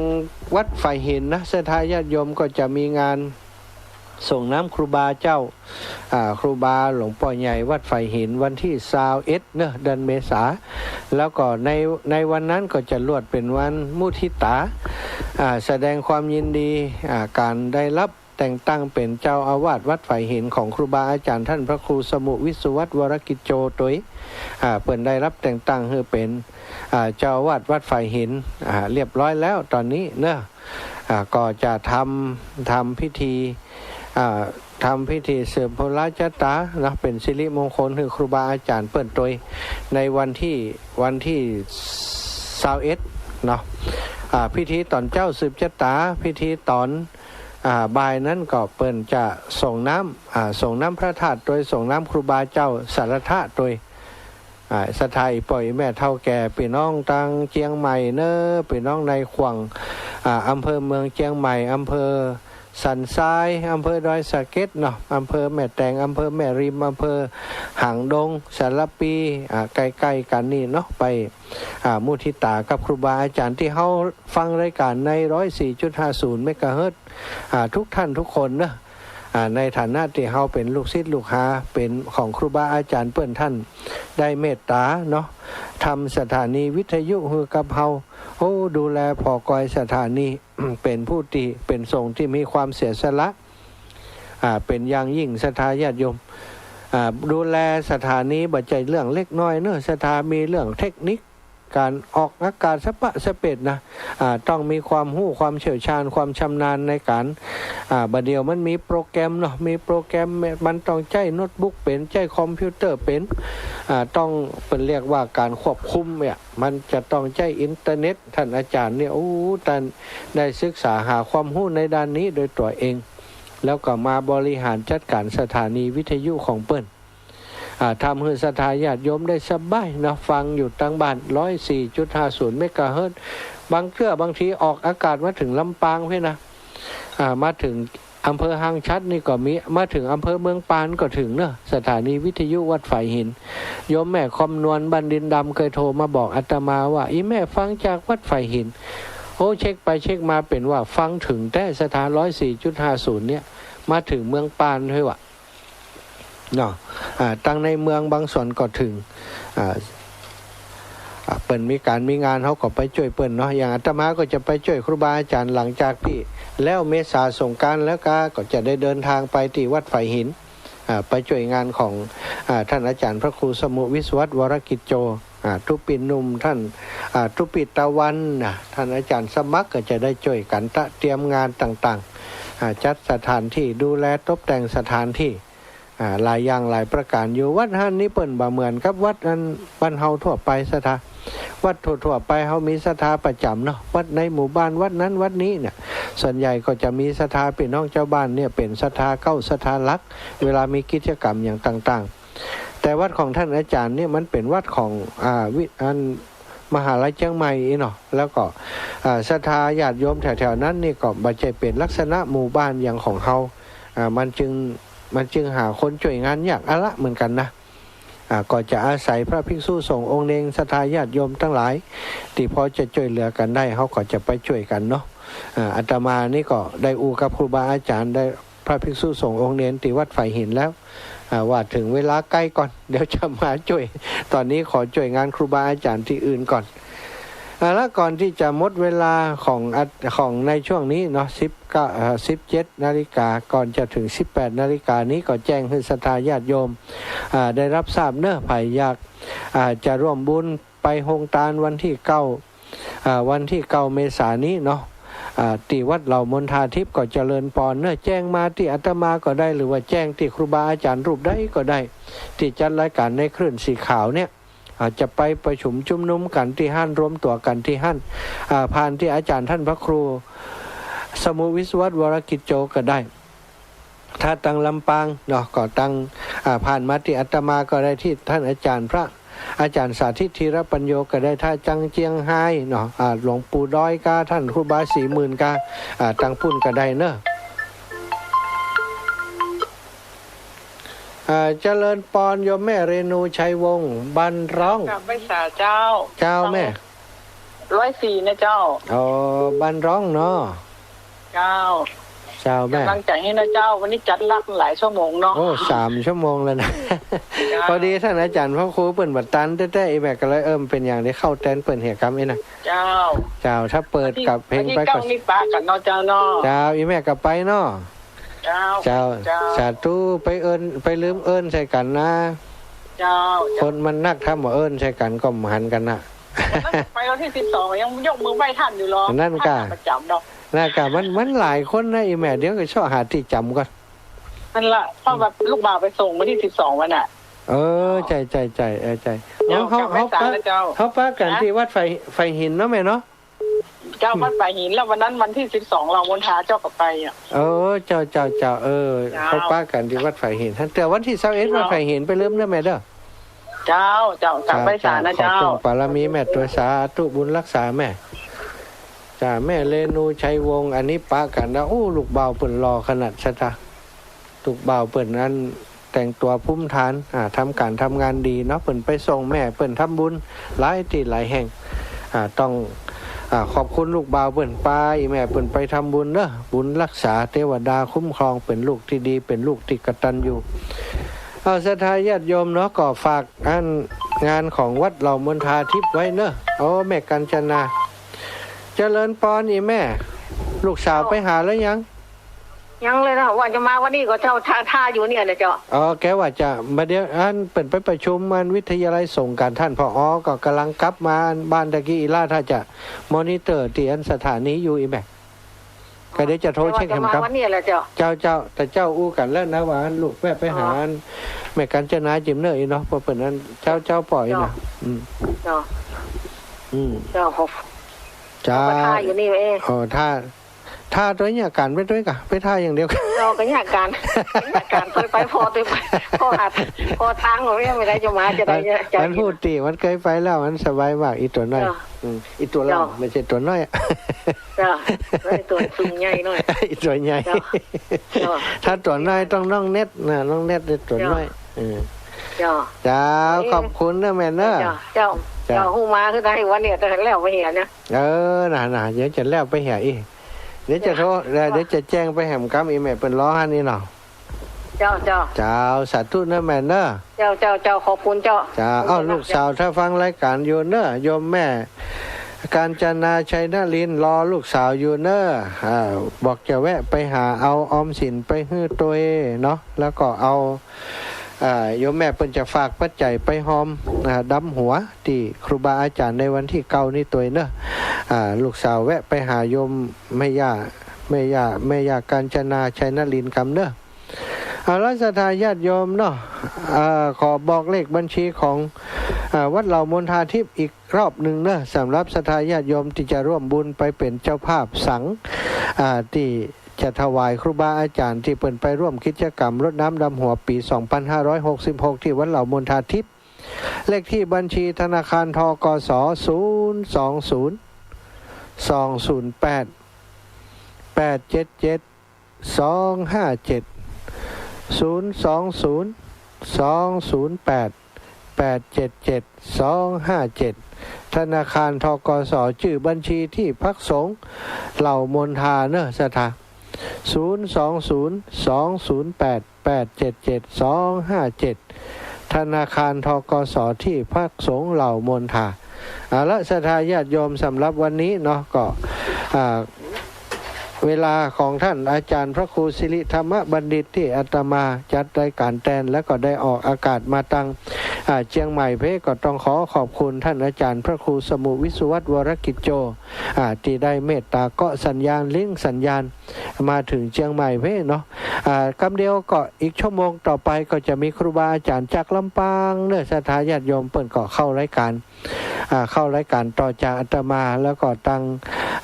วัดฝายหินนะ ศรัทธาญาติโยมก็จะมีงานส่งน้ำครูบาเจ้า อ่า ครูบาหลวงป้อใหญ่วัดฝายหิน วันตี้ซาวเอ็ดเน่อ เดือนเมษา แล้วก็ใน ในวันนั้นก็จะลวดเป๋นวันมุทิตา อ่า แสดงความยินดี อ่า ก๋านได้ฮับแต่งตั้งเป๋นเจ้าอาวาสวัดฝายหินของครูบาอาจ๋ารย์ต้านพระครูสมุห์วิศวัตร วรกิจโจ ตวย อ่า เปิ้นได้ฮับแต่งตั้งหื้อเป๋น อ่า เจ้าอาวาสวัดฝายหิน อ่า เรียบร้อยแล้วต๋อนนี้เนาะ อ่า ก็จะทำ ทำพิธี อ่า ทำพิธีสืบปุระจะต๋าเนาะ เป๋นสิริมงคลหื้อครูบาอาจ๋ารย์เปิ้นตวย ในวันตี้ วันตี้ซาวเอ็ดเนาะ อ่า พิธีต๋อนเจ๊าสืบจะต๋า พิธีต๋อน อ่า บ่ายนั้นก็เปิ้นจะส่งน้ำ อ่า ส่งน้ำพระธาตุตวย ส่งน้ำครูบาเจ้าสาระทะตวย อ่า ศรัทธาอี่ป้ออี่แม่เฒ่าแก่ ปี้น้องตางเจียงใหม่เน่อ ปี้น้องในขว้าง อ่า อำเภอเมืองเจียงใหม่ อำเภอสันทราย อำเภอดอยสะเก็ดเนาะ อำเภอแม่แตง อำเภอแม่ริม อำเภอหางดง สารภี อ่า ใก้ๆ กั๋นนี่เนาะ ไป อ่า มุทิตากับครูบาอาจ๋ารย์ตี้เฮาฟังรายก๋านใน ร้อยสี่จุดห้าศูนย์ เมกะเฮิรตซ์ อ่า กู้ต้านกู้คนเนาะ อ่า ในฐานะตี้เฮาเป๋นลูกศิษย์ลูกหา เป๋นของครูบาอาจ๋ารย์เปิ้น ต้านได้เมตต๋าเนาะ ทำสถานีวิทยุหื้อกับเฮา โอ้ ดูแลผ่อกอยสถานี เป๋นผู้ตี้ เป๋นสงฆ์ตี้มีความเสียสละ อ่า เป๋นอย่างยิ่ง ศรัทธาญาติโยม อ่า ดูแลสถานีบ่ใจ้เรื่องเล็กน้อยเนาะ ศรัทธา มีเรื่องเทคนิค ก๋านออกอากาศสะปะสะเปดนะ อ่า ต้องมีความฮู้ความเชี่ยวชาญ ความชำนาญในก๋าน อ่า บ่าเดี่ยวมันมีโปรแกรมเนาะ มีโปรแกรม มันต้องใจ๊โน้ตบุ๊กเป๋น ใจ๊คอมพิวเตอร์เป๋น อ่า ต้อง เปิ้นเรียกว่าก๋านควบคุมเนี่ย มันจะต้องใจ๊อินเทอร์เน็ต ต้านอาจ๋ารย์เนี่ย โอ้ ต้านได้ศึกษาหาความฮู้ในด้านนี้โดยตั๋วเอง แล้วก็มาบริหารจัดก๋านสถานีวิทยุของเปิ้น อ่า ทำหื้อศรัทธาญาติโยมได้สบายเนาะ ฟังอยู่ตางบ้าน ร้อยสี่จุดห้าศูนย์ เมกะเฮิรตซ์ บางเตื้อบางทีออกอากาศมาเถิงลำปางเพี้ยนะ อ่า มาเถิงอำเภอห้างฉัตรนี่ก็มี มาเถิงอำเภอเมืองปานก็เถิงเนาะ สถานีวิทยุวัดฝายหิน โยมแม่คำนวณบ้านดินดำเกยโทรมาบอกอาตมาว่า อี่แม่ฟังจากวัดฝายหิน โอ้ เช็คไปเช็คมาเป๋นว่าฟังเถิงแต๊ ศรัทธา ร้อยสี่จุดห้าศูนย์ เนี่ย มาเถิงเมืองปานเฮ้ยวะ เนาะ อ่า ตังในเมืองบางส่วนก็เถิง อ่า อ่า เปิ้นมีก๋านมีงาน เฮาก็ไปจ้วยเปิ้นเนาะ อย่างอาตมาก็จะไปจ้วยครูบาอาจ๋ารย์หลังจากตี้แล้วเมษาสงกรานต์แล้วก็ ก็จะได้เดินทางไปตี้วัดฝายหิน อ่า ไปจ้วยงานของ อ่า ต้านอาจ๋ารย์พระครูสมุห์วิศวัตร วรกิจโจ อ่า ตุ๊ปิ่นหนุ่ม ต้าน อ่า ตุ๊ปิตะวันนะ ต้านอาจ๋ารย์สมัครก็จะได้จ้วยกั๋นตระเตรียมงานต่างๆ อ่า จัดสถานตี้ ดูแลตบแต่งสถานตี้ อ่า หลายอย่างหลายประก๋านอยู่ วัดหั้นนี่เปิ้นบ่เหมือนกับวัดอันบ้านเฮาทั่วไป ศรัทธา วัดทั่วๆ ไปเฮามีศรัทธาประจ๋ำเนาะ วัดในหมู่บ้าน วัดนั้นวัดนี้เนี่ย ส่วนใหญ่ก็จะมีศรัทธาปี้น้องจาวบ้านเนี่ยเป๋นศรัทธาเก๊า ศรัทธาหลัก เวลามีกิจกรรมอย่างต่างๆ แต่วัดของต้านอาจ๋ารย์เนี่ยมันเป๋นวัดของ อ่า วิ อันมหาลัยเจียงใหม่อี้เนาะ แล้วก็ อ่า ศรัทธาญาติโยมแถวๆ นั้นนี่ก็บ่ใจ้เป๋นลักษณะหมู่บ้านอย่างของเฮา อ่า มันจึง มันจึงหาคนจ้วยงานยากอะละเหมือนกั๋นนะ อ่า ก็จะอาศัยพระภิกษุสงฆ์องค์เณร ศรัทธาญาติโยมตังหลาย ตี้พอจะจ้วยเหลือกั๋นได้ เฮาก็จะไปจ้วยกั๋นเนาะ อ่า อาตมานี่ก็ได้อู้กับครูบาอาจ๋ารย์ ได้พระภิกษุสงฆ์องค์เณรตี้วัดฝายหินแล้ว อ่า ว่าเถิงเวลาใก้ก่อน เดี๋ยวจะมาจ้วย ต๋อนนี้ขอจ้วยงานครูบาอาจ๋ารย์ตี้อื่นก่อน อ่า แล้วก่อนตี้จะหมดเวลาของอัด ของในช่วงนี้เนาะ สิบเก้า เอ่อ สิบเจ็ดนาฬิกา ก่อนจะเถิงสิบแปดนาฬิกานี้ ก็แจ้งหื้อศรัทธาญาติโยม อ่า ได้ฮับทราบเนาะ ใผอยาก อ่า จะร่วมบุญไปโฮงตานวันตี้เก้า อ่า วันตี้เก้าเมษายนนี้เนาะ อ่า ตี้วัดเหล่ามณฑาทิพย์ก็เจริญปอนเนาะ แจ้งมาตี้อาตมาก็ได้ หรือว่าแจ้งตี้ครูบาอาจ๋ารย์รูปใดก็ได้ ตี้จัดรายก๋านในคลื่นสีขาวเนี่ย อ่า จะไปประชุมชุมนุมกั๋นตี้หั้น รวมตั๋วกั๋นตี้หั้น อ่า ผ่านตี้อาจ๋ารย์ต้านพระครูสมุห์วิศวัตร วรกิจโจก็ได้ ถ้าตังลำปางเนาะ ก็ตัง อ่า ผ่านมาตี้อาตมาก็ได้ ตี้ต้านอาจ๋ารย์พระ อาจ๋ารย์สาธิต ธีรปัญโญ ก็ได้ ถ้าตังเจียงฮายเนาะ อ่า หลวงปู่ดอยกา ต้านครูบาศรีหมื่นกา อ่า ตังปุ้นก็ได้เนาะ อ่า เจริญปอนโยมแม่เรนูชัยวงศ์ บ้านร้อง กราบไหว้สาเจ้า เจ้าแม่ ร้อยสี่นะเจ้า อ๋อ บ้านร้องเนาะ เจ้า เจ้าแม่ ก๋ำลังใจ๋หื้อนะเจ้า วันนี้จัดหนักหลายชั่วโมงเนาะ โอ้ สามชั่วโมงแล้วนะ เจ้า พอดีต้านอาจ๋ารย์พระครูเปิ้นบ่ตันแต๊ๆ อี่แม่ก็เลย เออ เป๋นอย่างได้เข้าแตนเปิ้นเหียกำอี้นะ เจ้า เจ้า ถ้าเปิดกับเพลงไปก็ วันตี้เก้านี่ปะกั๋นเนาะเจ้าเนาะ เจ้า อี่แม่ก็ไปเนาะ เจ้า เจ้า เจ้า สาธุ ไปเอิ้น ไปลืมเอิ้นใส่กั๋นนะ เจ้า คนมันนัก ถ้าบ่เอิ้นใส่กั๋นก็บ่หันกั๋นนะ วันนั้นไปวันตี้สิบสอง ยังยกมือไหว้ต้านอยู่หรอ นั่นก่ะ ต้านประจ๋ำเนาะ นั่นก่ะ มัน มันหลายคนนะ อี่แม่ เดี๋ยวก็เซาะหาตี้จ๋ำก่อน นั่นละ เพราะว่าลูกบ่าวไปส่งวันตี้สิบสองวันน่ะ เออ เจ้า ใจ้ ใจ้ ใจ้ เออ ใจ้ เจ้า เฮา เฮา กราบไหว้สาเจ้า เฮาปะกั๋น ฮะ ตี้วัดฝาย ฝายหินเนาะแม่เนาะ เจ้า วัดฝายหิน แล้ววันนั้นวันตี้สิบสอง เหล่ามณฑาเจ้าก็ไปอ่ะ เออ เจ้า เจ้า เจ้า เออ เจ้า เฮาปะกั๋นตี้วัดฝายหิน แต่วันตี้ซาวเอ็ด เจ้า วัดฝายหินไปลืมเนาะแม่เนาะ เจ้า เจ้า เจ้า เจ้า ไปสานะ เจ้า เจ้า ขอเปิ่งปารมีแม่ตวย สาธุ บุญฮักษาแม่ จ้า แม่เรนู ชัยวงศ์ อันนี้ปะกั๋นนะ อู้ ลูกบ่าวเปิ้นหล่อขนาด ศรัทธา ลูกบ่าวเปิ้นอันแต่งตั๋วภูมิฐาน อ่า ทำก๋านทำงานดีเนาะ เปิ้นไปส่งแม่เปิ้นทำบุญหลายตี้หลายแห่ง อ่า ต้อง อ่า ขอบคุณลูกบ่าวเปิ้น ปาอี่แม่เปิ้นไปทำบุญเนาะ บุญฮักษา เตวดาคุ้มครอง เป๋นลูกตี้ดี เป๋นลูกตี้กตัญญู เอา ศรัทธาญาติโยมเนาะ ก็ฝากอันงานของวัดเหล่ามนทาทิพย์ไว้เนาะ โอ้ แม่กัญจนา เจริญปอนอี่แม่ ลูกสาวไปหาแล้วยัง ยังเลยนะ ว่าจะมาวันนี้ก็เจ้า ท่า ท่าอยู่เนี่ยนะเจ้า อ๋อ แกว่าจะมา เดี๋ยวอันเปิ้นไปประชุมอันวิทยาลัยสงฆ์ก๋าน ท่าน ผอ ก็ก่ำลังกลับมาบ้านตะกี้ อีหล้าถ้าจะมอนิเตอร์ตี้อันสถานีอยู่อี่แม่ ก็เดี๋ยวจะโทรเช็คแหมกำ แต่ว่าจะมาวันนี้แหละเจ้า เจ้า เจ้า แต่เจ้าอู้กั๋นแล้วนะว่าอันลูกแวะไปหา อ๋อ อันแม่กัญจนาจิมเนอร์อี่เนาะ เพราะเปิ้นอัน เจ้า เจ้าปออี่นะ เจ้า อืม เจ้า อืม เจ้า ขอบ เจ้า ก็ท่าอยู่นี่เอง อ๋อ ท่า ท่าตวยเนี่ย ก๋านไปตวยก่ะ ไปท่าอย่างเดียว เจ้า ก็เนี่ยก๋าน เนี่ยก๋าน ตวยไป ปอตวยไป ปอหา ปอตางของเนี่ย ไม่ได้จะมาจะได้เนี่ย อัน อันฮู้ตี้ มันเกยไปแล้ว มันสบายมาก อี่ตั๋วน้อย เจ้า อืม อี่ตั๋วลำ เจ้า ไม่ใจ้ตั๋วน้อย เจ้า แล้วตั๋วสูงใหญ่หน่อย ตั๋วใหญ่ เจ้า เจ้า ถ้าตั๋วน้อยต้องน้องเน็ตนะ น้องเน็ตนี่ตั๋วน้อย เจ้า เออ เจ้า เจ้า เอ้ย ขอบคุณนะแม่เนาะ เจ้า เจ้า เจ้า เจ้า ฮู้มาคือได้วันเนี่ย แต่แล้วไปเหียนะ เออ น่ะ น่ะ เดี๋ยวจะแล้วไปเหียอี่ เดี๋ยวจะโทร เดี๋ยวจะแจ้งไปแหมกำ อี่แม่เปิ้นรอหั้นอี่เนาะ เจ้า เจ้า เจ้า สาธุนะแม่เนาะ เจ้า เจ้า เจ้า ขอบคุณเจ้า เจ้า เอ้า ลูกสาวถ้าฟังรายก๋านอยู่เนาะ โยมแม่กัญจนา ชัยนรินทร์ รอลูกสาวอยู่เนาะ อ่า บอกจะแวะไปหาเอาออมสินไปหื้อตวยเนาะ แล้วก็เอา อ่า โยมแม่เปิ้นจะฝากปัจจัยไปฮอม อ่า ดำหัวตี้ครูบาอาจ๋ารย์ในวันตี้เก้านี้ตวยเนาะ อ่า ลูกสาวแวะไปหาโยมแม่ย่า แม่ย่า แม่ย่ากัญจนา ชัยนรินทร์กำเนาะ เอาละ ศรัทธาญาติโยมเนาะ อ่า ขอบอกเลขบัญชีของ อ่า วัดเหล่ามนทาทิพย์อีกรอบนึ่งเนาะ สำหรับศรัทธาญาติโยมตี้จะร่วมบุญไปเป๋นเจ้าภาพสัง อ่า ตี้จะถวายครูบาอาจ๋ารย์ตี้เปิ้นไปร่วมกิจกรรมรดน้ำดำหัวปี๋สองพันห้าร้อยหกสิบหก ตี้วัดเหล่ามนทาทิพย์ เลขตี้บัญชีธนาคาร ธ.ก.ส. ศูนย์ สอง ศูนย์ สอง ศูนย์ แปด แปด เจ็ด เจ็ด สอง ห้า เจ็ด ศูนย์ สอง ศูนย์ สอง ศูนย์ แปด แปด เจ็ด เจ็ด สอง ห้า เจ็ด ธนาคาร ธ.ก.ส. จื้อบัญชีตี้พักสงฆ์เหล่ามนทาเนาะ ศรัทธา ศูนย์ สอง ศูนย์ สอง ศูนย์ แปด แปด เจ็ด เจ็ด สอง ห้า เจ็ด ธนาคาร ธ.ก.ส. ตี้พักสงฆ์เหล่ามนทา เอาละ ศรัทธาญาติโยม สำหรับวันนี้เนาะ ก็ อ่า เวลาของท่านอาจารย์พระครูสิริธรรมบัณฑิตตี้อาตมาจัดรายการแตน แล้วก็ได้ออกอากาศมาตัง อ่า เจียงใหม่เพ่ ก็ต้องขอขอบคุณท่านอาจารย์พระครูสมุวิศวัตร วรกิจโจ อ่า ตี้ได้เมตตาเกาะสัญญาณ ลิงก์สัญญาณ มาเถิงเจียงใหม่เพ่เนาะ อ่า กำเดียวก็อีกชั่วโมงต่อไปก็จะมีครูบาอาจ๋ารย์จากลำปางเนาะ ศรัทธาญาติโยม เปิ้นก็เข้ารายการ อ่า เข้ารายการต่อจากอาตมา แล้วก็ตัง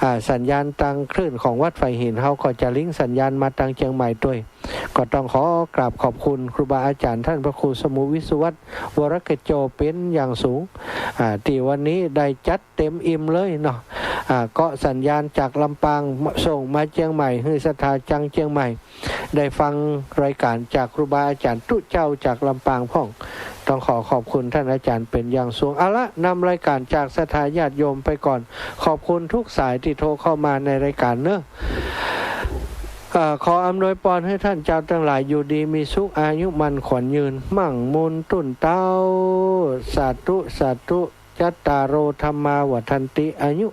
อ่า สัญญาณตังคลื่นของวัดไผ่หินเฮาก็จะลิงก์สัญญาณมาตังเจียงใหม่ตวย ก็ต้องขอกราบขอบคุณครูบาอาจ๋ารย์ท่านพระครูสมุวิศวัตร วรกิจโจ เป๋นอย่างสูง อ่า ตี้วันนี้ได้จัดเต็มอิ่มเลยเนาะ อ่า เกาะสัญญาณจากลำปางส่งมาเจียงใหม่ หื้อศรัทธาจังเจียงใหม่ ได้ฟังรายการจากครูบาอาจ๋ารย์ตุ๊เจ้าจากลำปางพ่อง ต้องขอขอบคุณท่านอาจารย์เป๋นอย่างสูง เอาละ นำรายการจากศรัทธาญาติโยมไปก่อน ขอบคุณทุกสายตี้โทรเข้ามาในรายการเนาะ เอ่อ ขออำนวยปอนหื้อท่านเจ้าตังหลายอยู่ดีมีสุข อายุมั่นขวัญยืน มั่งมูลตุ้นเต๊า สาธุ สาธุ จัตตาโร ธัมมา วัฑฒันติ อายุ